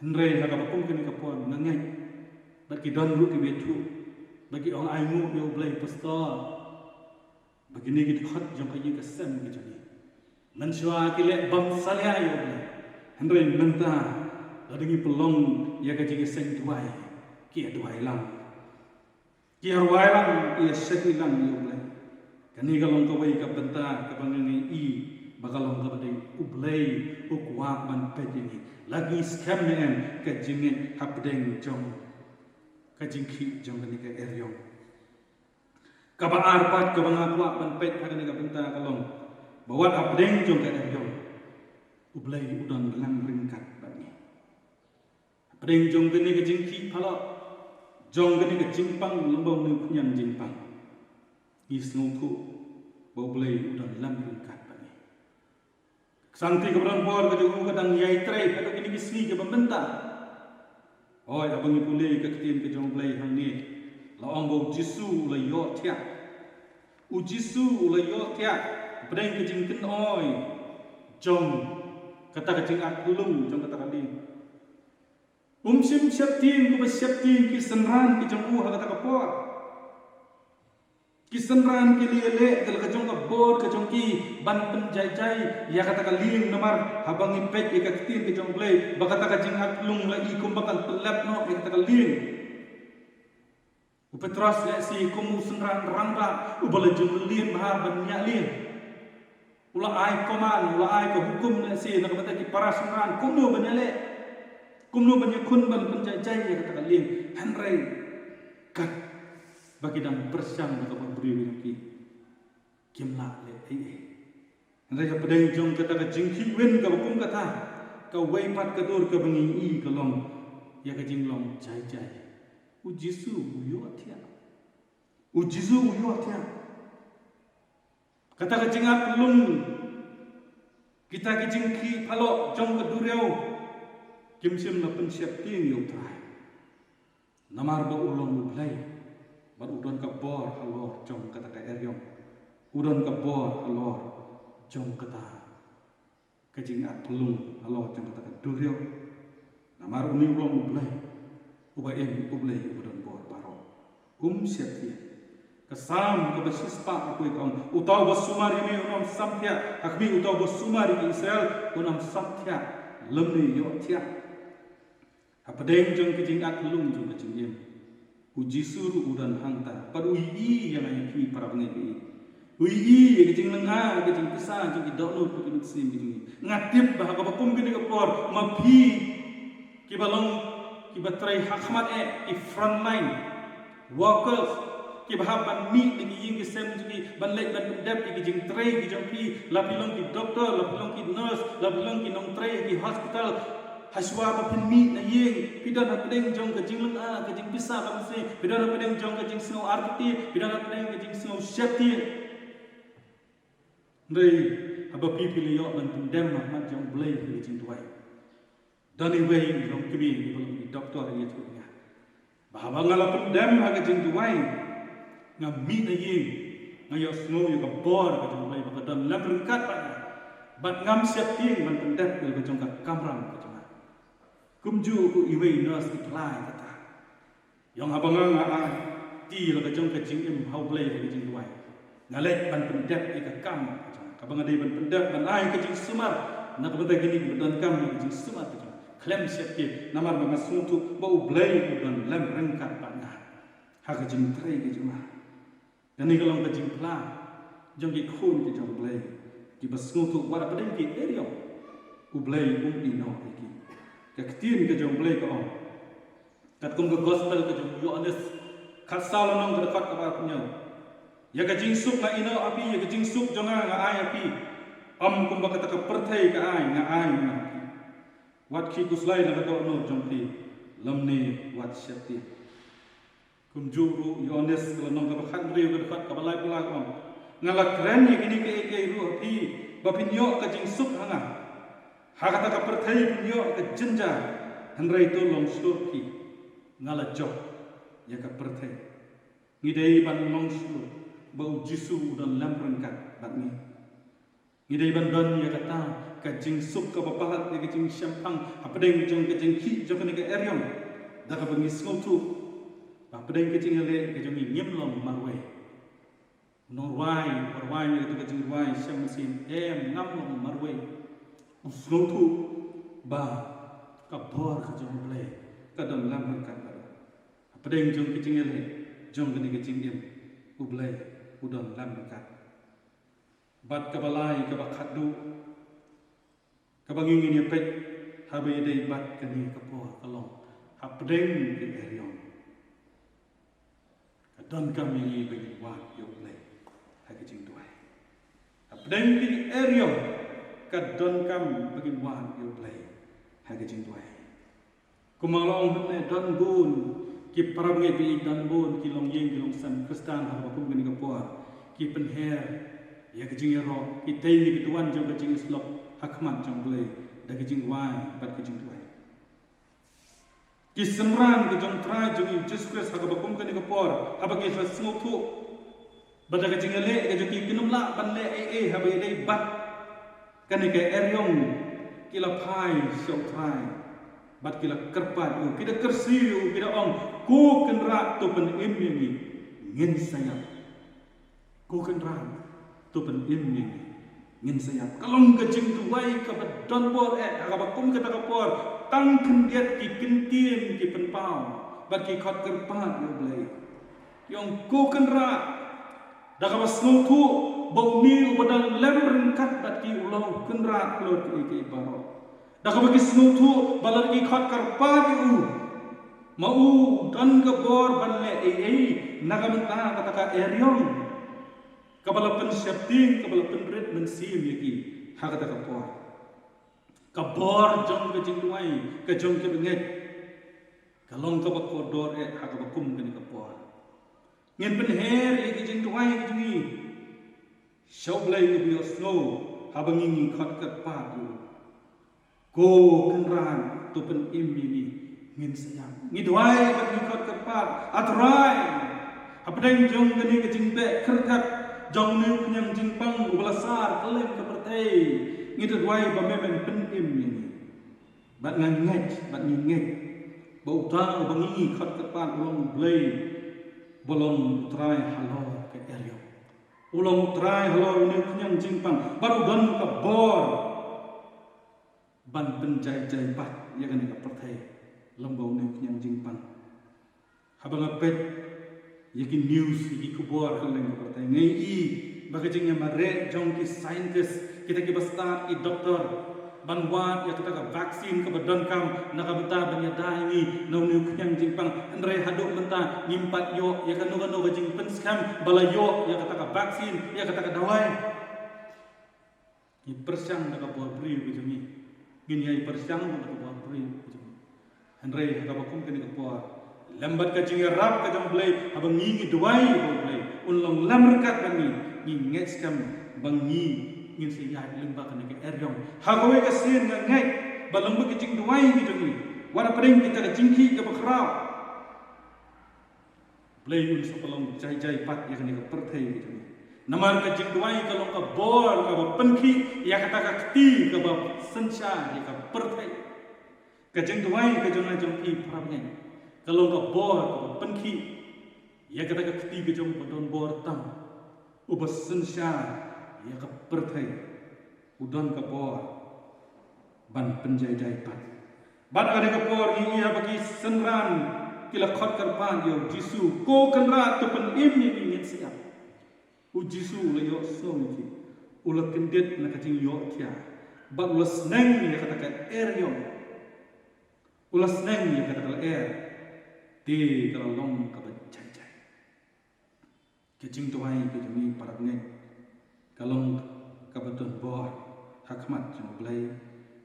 Hynrei ha kaba kum kane ka por nga ngeit ba ki don ruh kiba ïathuh, ba ki ong, ainguh ïa U Blei, pastor, ba kine ki dkhot jong ka ïing ka sem ka jong ngi mynshuwa ki leh bymsalia ïa U Blei. Hynrei mynta lada ngi pynlong ïa ka jingïaseng duwai, ki ïa duwai lang, ki ïa rwai lang, ki ïa shakri lang ïa U Blei. Kane ka long kawei ka bynta kaba nga ngi i ba ka long kaba dei. U Blei u kwah ban peit ïa ngi la ngi skhem ne em ka jingngeit hapdeng jong ka jingkhih jong kane ka eriong. Kaba ar pat kaba nga kwah ban peit ha kane ka bynta ka long ba wat hapdeng jong ka eriong U Blei u don lem ryngkat bad ngi. Hapdeng jong kane ka jingkhih phalok, jong kane ka jingpang lem bad une u khñiang jingpang, ngi sngewthuh ba U Blei u don lem ryngkat bad ngi. Ka Santi kaba don bor ka jong u ka dang ïai trei haduh kine ki sngi kiba mynta. Hooid, haba ngi pule ka ktien ka jong U Blei hangne, la ong ba U Jisu u la ïohthiah. U Jisu u la ïohthiah hapdeng ka jingkynoi jong kata ka jingat lung jong kata ka lieng. Um shym sheptieng kumba sheptieng ki synran ki jong u ha kata ka por. Ki synran ki la ïaleh da la ka jong ka bor ka jong ki ban pynjai jai ïa kata ka lieng, namar haba ngi peit ïa ka ktien ka jong U Blei ba kata ka jingat lung la i kumba kan pyllep noh ïa kata ka lieng. U Petros lehse kum u synran rangbah uba la jong leit bha ban ñiah lieng. U la ai command, u la ai ka hukum lehse na ka bynta ki para synran kumno ban ïaleh, kumno ban ïakhun ban pynjai jai ïa kata ka lieng. Hynrei katba ki dang pyrshang da kaba briew ïa ki, kim lah leh ei ei. Hynrei hapdeng jong kata ka jingkhih win kaba kum kata, kawei pat ka dur kaba ngi i ka long ïa ka jinglong jai jai. U Jisu u ïohthiah. U Jisu u ïohthiah. Kata ka jingat lung, kita ki jingkhih phalok jong ka duriaw kim shym la pynsheptieng ïa U Trai. Namar ba u long U Blei bad u don ka bor halor jong kata ka eriong. U don ka bor halor jong kata ka jingat lung halor jong kata ka duriaw. Namar une u long U Blei uba im, U Blei uba don bor baroh. Um sheptieng. Ka Salm kaba shispah ka kawei ka ong, uta uba sumar ïa me un ym samthiah, ha khmih, uta uba sumar ïa ki Israel un ym samthiah lymne ïohthiah. Hapdeng jong ka jingat lung jong ka jingim, U Jisu ruh u don hangta bad u ïohi ïa nga ïa phi para bangeit. U ïohi ïa ka jinglynga, ka jingpisa jong ki dohnud bad ki mynsiem ki jong ngi. Nga tip ba ha kaba kum kane ka por ma phi kiba long kiba trei ha khmat eh, ki frontline workers, kiba hap ban mih na ki ïing ki sem jong ki ban leit ban pyndep ïa ki jingtrei ki jong phi, la phi long ki doktor, la phi long ki nurse, la phi long ki nongtrei ha ki hospital. Hashwa ba phin mih na ïing, phi don hapdeng jong ka jinglynga, ka jingpisa ka mynsiem, phi don hapdeng jong ka jingsngew artatien, phi don hapdeng ka jingsngew sheptieng. Hynrei haba phi, phi la ïoh ban pyndem ha khmat jong U Blei ha ka jingduwai. Don iwei i longkmie iba long i doktor i ïathuh ïa nga ba haba nga la pyndem ha ka jingduwai, nga mih na ïing, nga ïohsngew ïa ka bor ka jong U Blei ba ka don lem ryngkat bad nga, bad ngam sheptieng ban pyndep ïa la ka jong ka kamram ka jong nga. Kumjuh ruh iwei i nurse i phla ïa kata. Ïa nga, haba nga, nga aiti la ka jong ka jingim ha U Blei ha ka jingduwai, nga leit ban pyndep ïa ka kam ka jong nga, kaba nga dei ban pyndep, ban ai ka jingsumar na ka bynta kine kiba donkam ïa ka jingsumar ka jong nga khlem sheptieng, namar ba nga sngewthuh ba U Blei u don lem ryngkat bad nga ha ka jingtrei ka jong nga. Kane ka long ka jingphla jong ki khun ki jong U Blei kiba sngewthuh wat hapdeng ki eriong U Blei um ïehnoh ïa ki. Ka ktien ka jong U Blei ka ong, Katkum ka gospel ka jong u Ïoannis khatsaw lynnong ka dkhot kaba arphew hynñiew. Ïa ka jingsuk nga ïehnoh ha phi, ïa ka jingsuk jong nga nga ai ha phi. Ym kumba kata ka pyrthei ka ai, nga ai ma phi. Wat khih khuslai na ka dohnud jong phi, lymne wat sheptieng. Kumjuh ruh u Ïoannis ka lynnong kaba khathynriew ka dkhot kaba laiphew lai ka ong, nga la kren ïa kine kiei kiei ruh ha phi ba phin ïoh ka jingsuk ha nga. Ha kata ka pyrthei phin ïoh ka jynjar, hynrei to long shlur phi, nga la jop ïa ka pyrthei. Ngi dei ban long shlur ba u Jisu u don lem ryngkat bad ngi. Ngi dei ban don ïa kata ka jingsuk kaba palat ïa ka jingshemphang hapdeng jong ka jingkhih jong kane ka eriong, da kaba ngi sngewthuh ba hapdeng ka jingïaleh ka jong ngi ngim long marwei. U nongrwai uba rwai ïa kata ka jingrwai shem mynsiem, em, ngam long marwei. U sngewthuh ba ka bor ka jong U Blei ka don lem ryngkat bad u. Hapdeng jong ka jingïaleh jong kane ka jingim, U Blei u don lem ryngkat. Bad kaba lai kaba khatduh kaba ngi ngin ïa peit haba ïadei bad kane ka por ka long hapdeng ka eriong, ka donkam ïa ngi ba ngin wad ïa U Blei ha ka jingduwai. Hapdeng ka eriong ka donkam ba ngin wad ïa U Blei ha ka jingduwai. Kumba nga la ong mynne, don bun ki parabangeit, don bun ki longïing ki longsem Khristan ha kaba kum kane ka por ki pynher ïa ka jingïaroh, ki tei ïa ka duwan jong ka jingïasyllok ha khmat jong U Blei da ka jingduwai bad ka jingduwai. Ki synran ka jong U Trai jong ngi U Jisu Khrist ha kaba kum kane ka por, haba ki sa sngewthuh ba da ka jingïaleh ka jong ki kin ym lah ban leh ei ei haba ïadei bad kane ka eriong, ki la phai sha U Trai bad ki la kyrpad ïa u, ki da kyrsiew ïa u, ki da ong, Ko Kynrad, to pynim ïa ngi, ngin sa ïap. Ko Kynrad, to pynim ïa ngi, ngin sa ïap. Ka long ka jingduwai kaba don bor eh ha kaba kum kata ka por. Tang khyndiat ki ktien ki pynpaw bad ki khot kyrpad ïa U Blei. Ki ong, Ko Kynrad, da kaba sngewthuh ba une uba don lem ryngkat bad ki u long Kynrad halor kiei kiei baroh. Da kaba ki sngewthuh ba lada ki khot kyrpad ïa u, ma u u don ka bor ban leh ei ei na ka bynta kata ka eriong kaba la pynsheptieng, kaba la pynrit mynsiem ïa ki ha kata ka por. Ka bor jong ka jingduwai ka jong ki bangeit ka long kaba kordor eh ha kaba kum kane ka por. Ngin pynher ïa ka jingduwai ka jong ngi sha U Blei uba ïohsngew haba ngi ngi khot kyrpad ïa u. Ko Kynrad, to pynim ïa ngi, ngin sa ïap. Ngi duwai bad ngi khot kyrpad, A Trai, hapdeng jong kane ka jingbeh kyrthep jong une u khñiang jingpang uba la sar kylleng ka pyrthei, ngi duwai ba me men pynim ïa ngi. Bad nga ngeit bad ngi ngeit ba uta uba ngi ngi khot kyrpad u long U Blei, ba long U Trai halor ka eriong. U long U Trai halor une u khñiang jingpang bad u don ka bor ban pynjai jai pat ïa kane ka pyrthei lyngba une u khñiang jingpang. Haba nga peit ïa ki news, ïa ki khubor kylleng ka pyrthei, nga ïohi ba ka jingïamareh jong ki scientist, kita kiba stad, ki doktor, ban wad ïa kata ka vaccine kaba donkam na ka bynta ban ïada ïa ngi na une u khñiang jingpang. Hynrei haduh mynta ngim pat ïoh ïa kano kano ka jingpynskhem ba la ïoh ïa kata ka vaccine, ïa kata ka dawai. Ngi pyrshang da ka bor briew ka jong ngi. Ngin ïai pyrshang da ka bor briew ka jong ngi. Hynrei ha kaba kum kane ka por, lem bad ka jingïarap ka jong U Blei, haba ngi ngi duwai ïa U Blei un long lem ryngkat bad ngi, ngi ngeit skhem ba ngi ngin sa ïaid lyngba kane ka eriong ha kawei ka sien. Nga ngeit ba lyngba ka jingduwai ka jong ngi, wat hapdeng kita ka jingkhih kaba khraw, Blei un sa pynlong jai jai pat ïa kane ka pyrthei ka jong ngi. Namar ka jingduwai ka long ka bor kaba pynkhih ïa kata ka kti kaba synshar ïa ka pyrthei. Ka jingduwai ka jong nga jong phi parabangeit ka long ka bor kaba pynkhih ïa kata ka kti ka jong uba don bor tam, uba synshar ïa ka pyrthei. U don ka bor ban pynjai jai pat. Bad ha kane ka por ngi ïohi ba ki synran ki la khot kyrpad ïa U Jisu, Ko Kynrad, to pynim ïa ngi, ngin sa ïap. U Jisu u la ïohsngew ïa ki, u la kyndit na ka jingïohthiah bad u la sneng ïa kata ka eriong. U la sneng ïa kata ka lyer Te ka la long kaba jai jai. Ka jingduwai ka jong ngi para bangeit ka long kaba don bor ha khmat jong U Blei.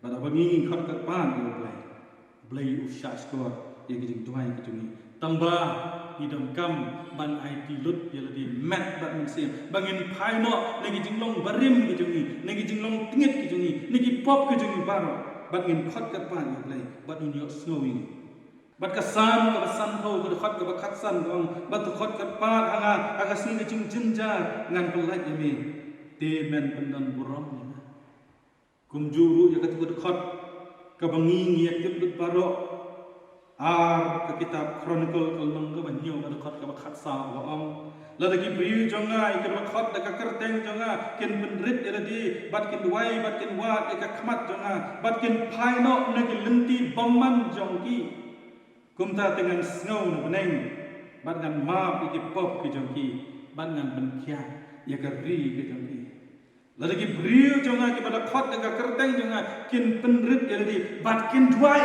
Bad haba ngi khot kyrpad ïa U Blei, U Blei u shahshkor ïa ka jingduwai ka jong ngi. Tangba ngi donkam ban aiti lut ïa lade met bad mynsiem ba ngin phai noh na ki jinglong barim ka jong ngi, na ki jinglong tngit ka jong ngi, na ki pop ka jong ngi baroh. Bad ngin khot kyrpad ïa U Blei bad un ïohsngew ïa ngi. Bad ka Salm kaba sanphew, ka dkhot kaba khatsan ka ong, bad to khot kyrpad ha nga ha ka sngi ka jingjynjar, ngan pyllait ïa me, te men pyndon burom ïa nga. Kumjuh ruh ïa katu ka dkhot kaba ngi ngi ïa tip lut baroh. Ar ka kitab Chronicle ka lynnong kaba hynñiew, ka dkhot kaba khatsaw kaba ong, lada ki briew jong nga, ïa kiba la khot da ka kyrteng jong nga, kin pynrit ïa lade bad kin duwai bad kin wad ïa ka khmat jong nga bad kin phai noh na ki lynti bymman jong ki, kumta te ngan sngew na bneng bad ngan map ïa ki pop ki jong ki bad ngan pynkhiah ïa ka ri ka jong ki. Lada ki briew jong nga kiba la khot da ka kyrteng jong nga kin pynrit ïa lade bad kin duwai,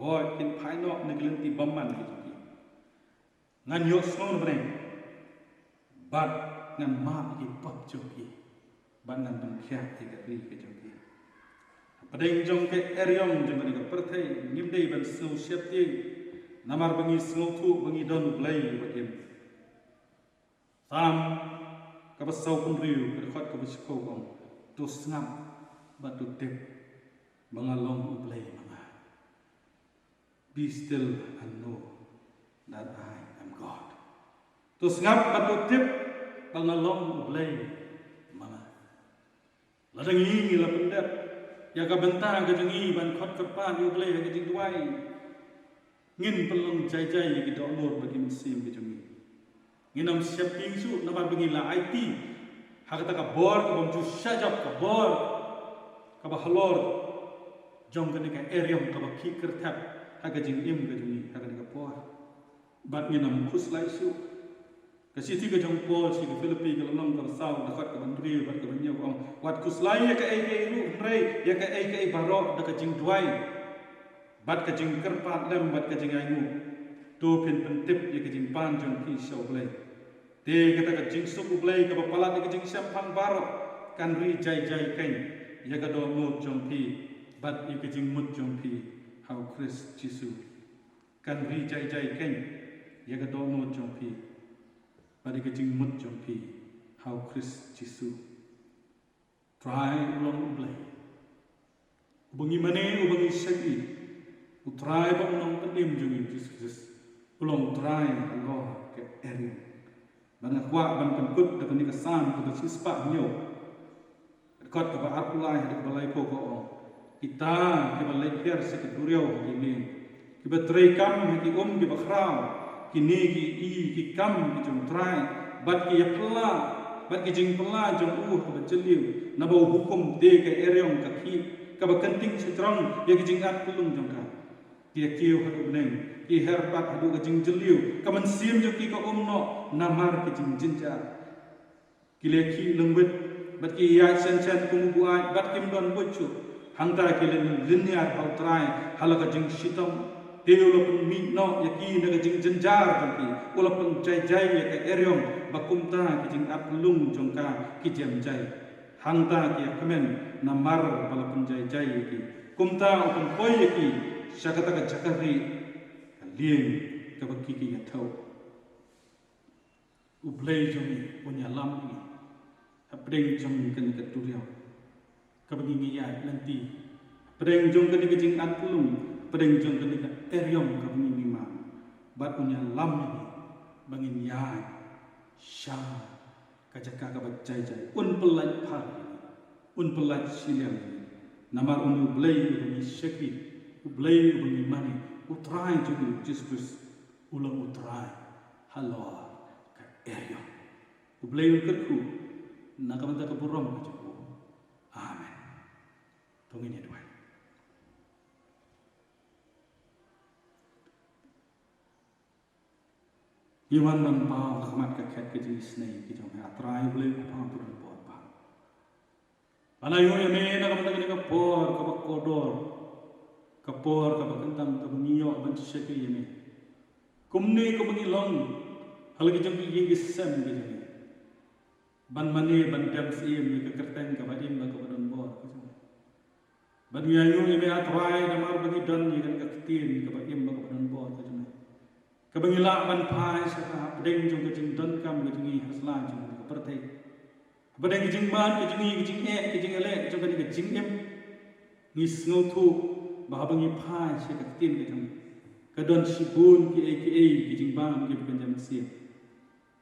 hooid, kin phai noh na ki lynti bymman ki jong ki, ngan ïohsngew na bneng bad ngan map ïa ki pop jong ki bad ngan pynkhiah ïa ka ri ka jong ki. Hapdeng jong ka eriong jong kane ka pyrthei ngim dei ban sngew sheptieng, namar ba ngi sngewthuh ba ngi don U Blei uba im. Salm kaba sawphew hynriew, ka dkhot kaba shiphew ka ong, to sngap bad to tip ba nga long U Blei ma nga. Be still and know that I am God. To sngap bad to tip ba nga long U Blei ma nga. Lada ngi ngi la pyndep ïa ka bynta ka jong ngi ban khot kyrpad ïa U Blei ha ka jingduwai, ngin pynlong jai jai ïa ki dohnud bad ki mynsiem ki jong ngi. Ngin ym sheptieng shuh namar ba ngi la aiti ha kata ka bor kaba ym ju shah jop, ka bor kaba halor jong kane ka eriong kaba khih kyrthep ha ka jingim ka jong ngi ha kane ka por. Bad ngin ym khuslai shuh. Ka shithi ka jong u Paul sha ki Philippi ka lynnong kaba saw, dkhot kaba hynriew bad kaba hynñiew ka ong, wat khuslai ïa kaei kaei ruh, hynrei ïa kaei kaei baroh da ka jingduwai bad ka jingkyrpad lem bad ka jingainguh, to phin pyntip ïa ka jingpan jong phi sha U Blei. Te kata ka jingsuk U Blei kaba palat ïa ka jingshemphang baroh kan ri jai jai keiñ ïa ka dohnud jong phi bad ïa ka jingmut jong phi ha U Khrist Jisu. Kan ri jai jai keiñ ïa ka dohnud jong phi bad ïa ka jingmut jong phi ha U Khrist Jisu. Trai u long U Blei uba ngi mane, uba ngi shakri. U Trai bad U Nongpynim jong ngi, U Jisu Khrist, u long U Trai halor ka eriong. Bad nga kwah ban pynkut da kane ka Salm kaba shispah hynñiew, dkhot kaba arphew lai haduh kaba laiphew ka ong, kita kiba leit hiar sha ka duriaw ha ki lieng, kiba trei kam ha ki um kiba khraw, kine ki i ki kam ki jong U Trai, bad ki ïaphylla bad ki jingphylla jong u ha kaba jylliew, naba u hukum te ka eriong ka khih, kaba kynting shajrong ïa ki jingat pyllung jong ka. Ki ïakiew haduh bneng, ki her pat haduh ka jingjylliew, ka mynsiem jong ki ka um noh namar ki jingjynjar. Ki leh khih lyngwit bad ki ïaid shen shen kum u buaid bad kim don buit shuh. Hangta ki lynñiar ha U Trai ha la ka jingshitom. Te u la pynmih noh ïa ki na ka jingjynjar jong ki, u la pynjai jai ïa ka eriong, ba kumta ki jingat pyllung jong ka ki jem jai. Hangta ki ïakmen namar ba la pynjai jai ïa ki. Kumta u pynpoi ïa ki sha kata ka jaka rieh, ka lieng kaba ki ki ïathew. U Blei jong ngi un ïalam ïa ngi hapdeng jong kane ka duriaw kaba ngi ngi ïaid lynti, hapdeng jong kane ka jingat pyllung, hapdeng jong kane ka eriong kaba ngi ngi mang. Bad un ïalam ïa ngi ba ngin ïaid sha ka jaka kaba jai jai. Un pyllait phar ïa ngi, un pyllait shiliang ïa ngi. Namar une U Blei uba ngi shakri, U Blei uba ngi mane, U Trai jong ngi U Jisu Khrist, u long U Trai halor ka eriong. U Blei un kyrkhu na ka bynta ka burom ka jong u. Amen. To ngin ïa duwai. Ngi wan ban paw ha khmat ka khet ka jingisynei ka jong me, A Trai U Blei Kpa uba don bor bha. Ban aïu ïa me na ka bynta kane ka por kaba kordor, ka por kaba kyntang kaba ngi ïoh ban shakri ïa me. Kumne kaba ngi long ha la ki jong ki ïing ki sem ki jong ngi, ban mane ban dem siem ïa ka kyrteng kaba im bad kaba don bor ka jong me. Bad ngi ainguh ïa me A Trai namar ba ngi don ïa kane ka ktien kaba im bad kaba don bor ka jong me, kaba ngi lah ban phai sha ka hapdeng jong ka jingdonkam ka jong ngi ha sla jong ka pyrthei. Hapdeng ka jingmad ka jong ngi, ka jingeh ka jingïaleh jong kane ka jingim, ngi sngewthuh ba haba ngi phai sha ka ktien ka jong ngi, ka don shibun kiei kiei ki jingbam kiba kynja mynsiem,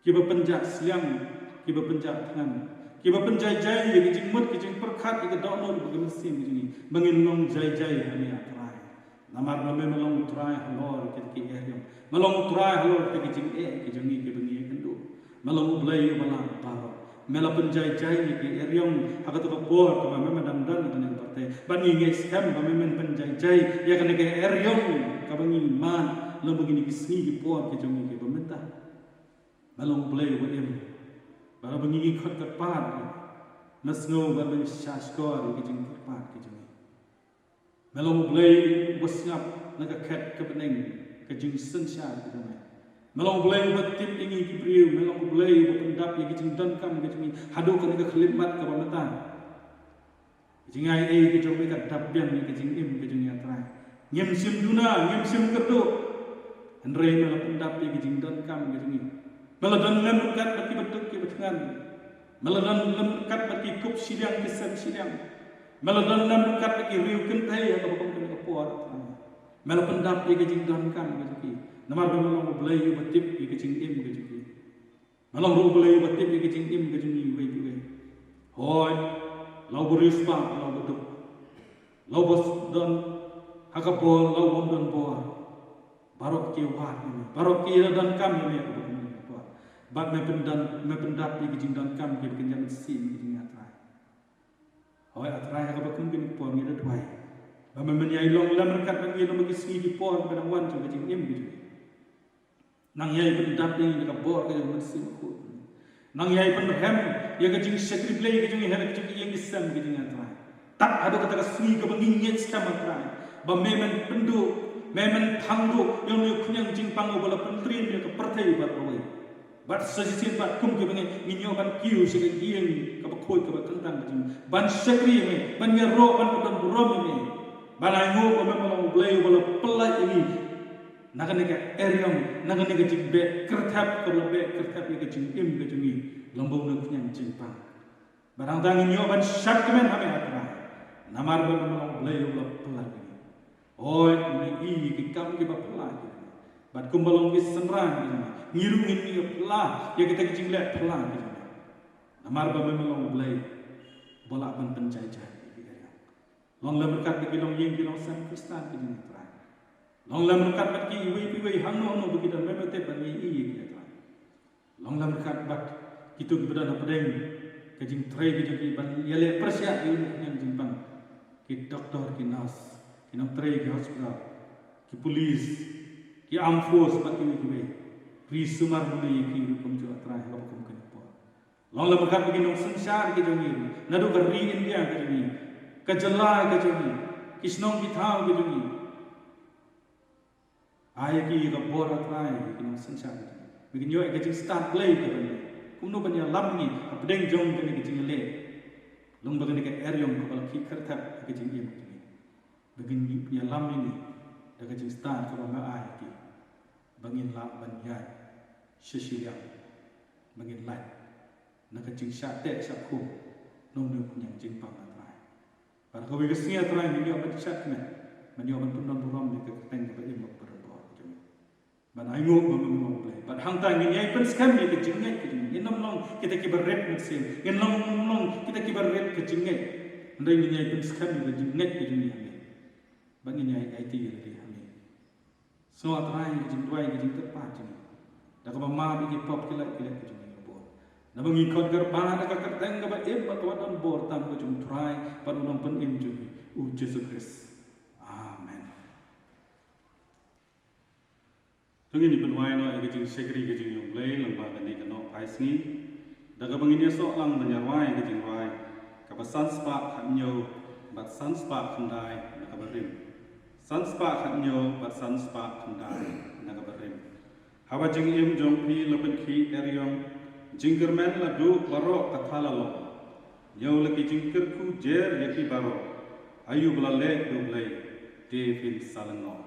kiba pynjah sliang, kiba pynjah thngan, kiba pynjai jai ïa ka jingmut ka jingpyrkhat ïa ka dohnud bad ka mynsiem ka jong ngi, ba ngin long jai jai ha me A Trai. Namar ba me, me long U Trai halor kita ki eriong, me long U Trai halor kita ki jingeh ki jong ngi kiba ngi ïakynduh. Me long U Blei uba lah baroh. Me la pynjai jai ïa ki eriong ha kato ka por kaba me, me dang don ha kane ka pyrthei. Bad ngi ngeit skhem ba me, men pynjai jai ïa kane ka eriong kaba ngi mad lem bad kine ki sngi ki por ki jong ngi kiba mynta. Me long U Blei uba im. Bad haba ngi, ngi khot kyrpad, me sngew bad me shahshkor ïa ki jingkyrpad ki jong ngi. Me long U Blei uba sngap na ka khet ka bneng ka jingsynshar ka jong me. Me long U Blei uba tip ïa ngi ki briew, me long U Blei uba pyndap ïa ki jingdonkam ka jong ngi haduh kane ka khyllipmat kaba mynta. Ka jingai ei ka jong me ka dap biang ïa ka jingim ka jong ngi A Trai. Ngim shym duna, ngim shym kyrduh. Hynrei me la pyndap ïa ka jingdonkam ka jong ngi. Me la don lem ryngkat bad kiba duk kiba thngan. Me la don lem ryngkat bad ki kup shiliang ki sem shiliang. Me la don lem ryngkat bad ki riew kynthei ha kaba kum kane ka por A Trai. Me la pyndap ïa ka jingdonkam ka jong ki. Namar ba me long U Blei uba tip ïa ka jingim ka jong ki. Me long ruh U Blei uba tip ïa ka jingim ka jong ngi uwei pa uwei. Hooid, la u bariewspah, la u baduk, la uba don ha ka bor, la u bym don bor, baroh ki wad ïa me, baroh ki ïa donkam ïa me ha kaba kum kane ka por. Bad me pyndap, me pyndap ïa ka jingdonkam kiba kynja mynsiem ka jong ngi A Trai. Hooid A Trai, ha kaba kum kane ka por ngi da duwai ba me, men ïai long lem ryngkat bad ngi lem bad ki sngi ki por kiba dang wan jong ka jingim ka jong ngi. Nang ïai pyndap ïa ngi da ka bor ka jong U Mynsiem Bakhuid. Nang ïai pynrhem ïa ka jingshakri Blei ka jong ngi ha la ka jong ka ïing ka sem ka jong ngi A Trai. Tad haduh kata ka sngi kaba ngin ngeit skhem A Trai ba me, men pynduh, me, men thang duh ïa une u khñiang jingpang uba la pyntriem ïa ka pyrthei baroh kawei. Bad sa shisien pat kum kiba ngeit ngin ïoh ban kiew sha ka ïing kaba khuid kaba kyntang ka jong ngi, ban shakri ïa me, ban ïaroh, ban pynburom ïa me. Ban ainguh ba me, me long U Blei uba la pyllait ïa ngi na kane ka eriong, na kane ka jingbeh kyrthep kaba la beh kyrthep ïa ka jingim ka jong ngi lyngba une u khñiang jingpang. Bad hangta ngin ïoh ban shad kmen ha me A Trai, namar ba me, me long U Blei uba la pyllait ïa ngi. Hooid, ngi ïohi ïa ki kam kiba phylla ki jong ngi. Bad kumba long ki synran ki jong ngi, ngi ruh ngin ïa phylla ïa kita ki jingleh phylla ki jong ngi. Namar ba me, me long U Blei uba lah ban pynjai jai ïa ki eriong. Long lem ryngkat bad ki longïing ki longsem Khristan ki jong ngi A Trai. Long lem ryngkat bad ki iwei pa iwei hangno hangno ba ki don, me, me tip bad me ïohi ïa ki A Trai. Long lem ryngkat bad kito kiba don hapdeng ka jingtrei ka jong ki ban ïaleh pyrshah ïa une u khñiang jingpang. Ki doktor, ki nurse, ki nongtrei ki hospital, ki police, ki armed force bad kiwei kiwei. Ri sumar mynne ïa ki ruh kumjuh A Trai ha kaba kum kane ka por. Long lem ryngkat bad ki nongsynshar ki jong ngi ruh, naduh ka ri India ka jong ngi, ka jylla ka jong ngi, ki shnong ki thaw ki jong ngi. Ai ïa ki ïa ka bor A Trai, ïa ki nongsynshar. Ba ngin ïoh ïa ka jingstad Blei kaba ngi, kumno ban ïalam ïa ngi hapdeng jong kane ka jingïaleh lyngba kane ka eriong kaba la khih kyrthep ha ka jingim ka jong ngi. Ba ngin ïalam ïa ngi da ka jingstad kaba me ai ïa ki, ba ngin lah ban ïaid sha shiliang, ba ngin lait na ka jingshah teh shah khum na une u khñiang jingpang A Trai. Bad ha kawei ka sngi A Trai ngin ïoh ban shad kmen, ngin ïoh ban pyndon burom ïa ka kyrteng kaba im bad kaba don bor ka jong ngi. Bad ainguh ba me, me long U Blei. Bad hangta ngin ïai pynskhem ïa ka jingngeit ka jong ngi. Ngin ym long kita kiba rit mynsiem, ngin ym long kita kiba rit ka jingngeit. Hynrei ngin ïai pynskhem ïa ka jingngeit ka jong ngi ha me. Bad ngin ïai aiti ïa lade ha me. Sngew A Trai ïa ka jingduwai, ïa ka jingkyrpad jong ngi, da kaba map ïa ki pop ki lait ki lait ki jong ngi, ko Blei. Naba ngi khot kyrpad ha ka kyrteng kaba im bad kaba don bor tam ka jong U Trai bad U Nongpynim jong ngi, U Jisu Khrist. Amen. To ngin ïa pynduwai noh ïa ka jingshakri ka jong U Blei lyngba kane ka Nohphai Sngi, da kaba ngin ïasoh lang ban ïarwai ïa ka jingrwai kaba san spah khathynñiew bad san spah khyndai na kaba rim. San spah khatñiew bad san spah khyndai na ka barim. Haba jingim jong phi la pynkhih eriong, jingkyrmen la duh baroh kata la long. Ñiew la ki jingkyrkhu jer ïa ki baroh, aïu ba la leh da U Blei te phin sa lyngngoh.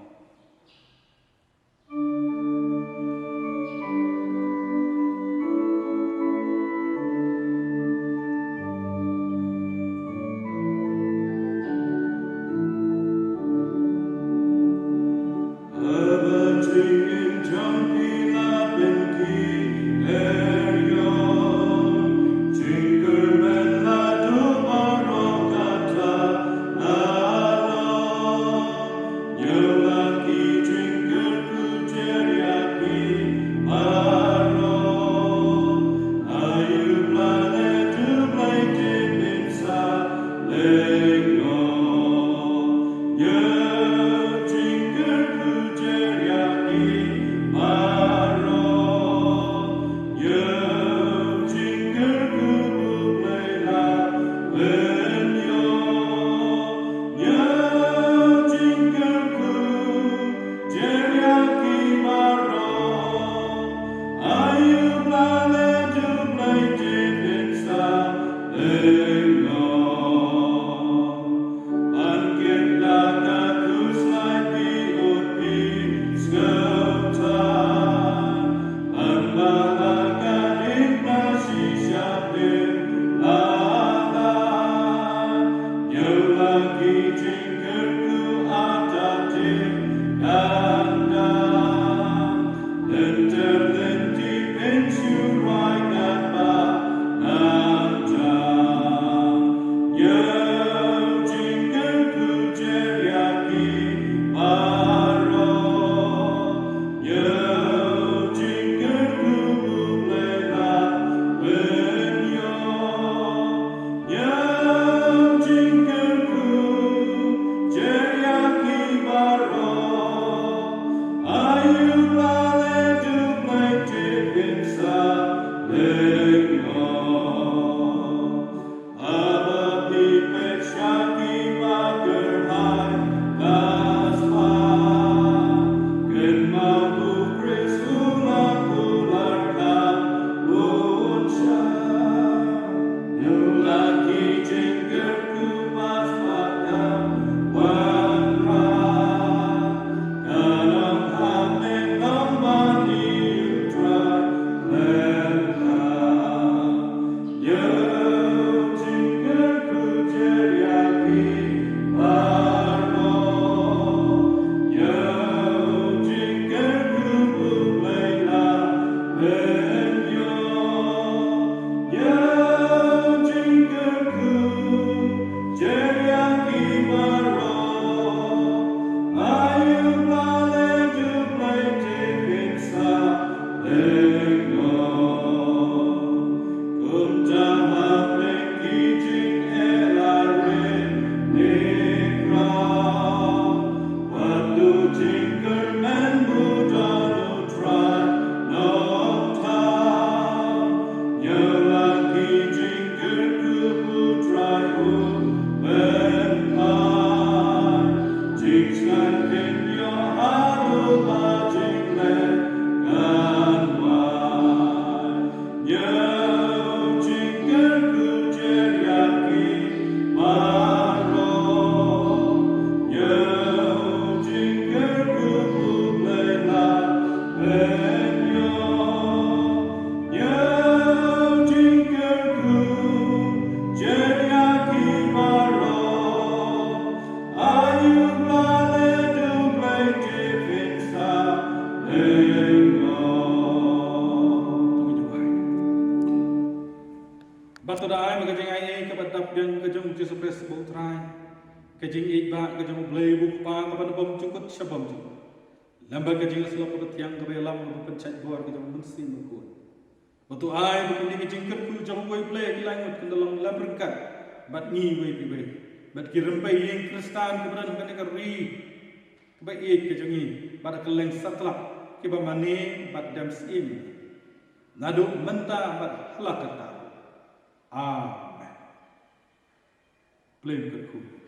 Bad to da ai ma ka jingaiei kaba dap biang ka jong U Jisu Khrist ba U Trai, ka jingïeit ba ka jong U Blei U Kpa kaba na bymjukut sha bymjukut, lem bad ka jingïasyllok kaba thiang kaba ïalam kaba pynshait bor ka jong U Mynsiem Bakhuid. Bad to ai ba kine ki jingkyrkhu jong uwei U Blei ki la ngut kin da long lem ryngkat bad ngi uwei pa uwei, bad ki rympei ïing Khristan kiba don ha kane ka ri kaba ïeit ka jong ngi, bad ha kylleng satlak kiba mane bad dem syiem, naduh mynta bad hala karta. Amen. Blei un kyrkhu.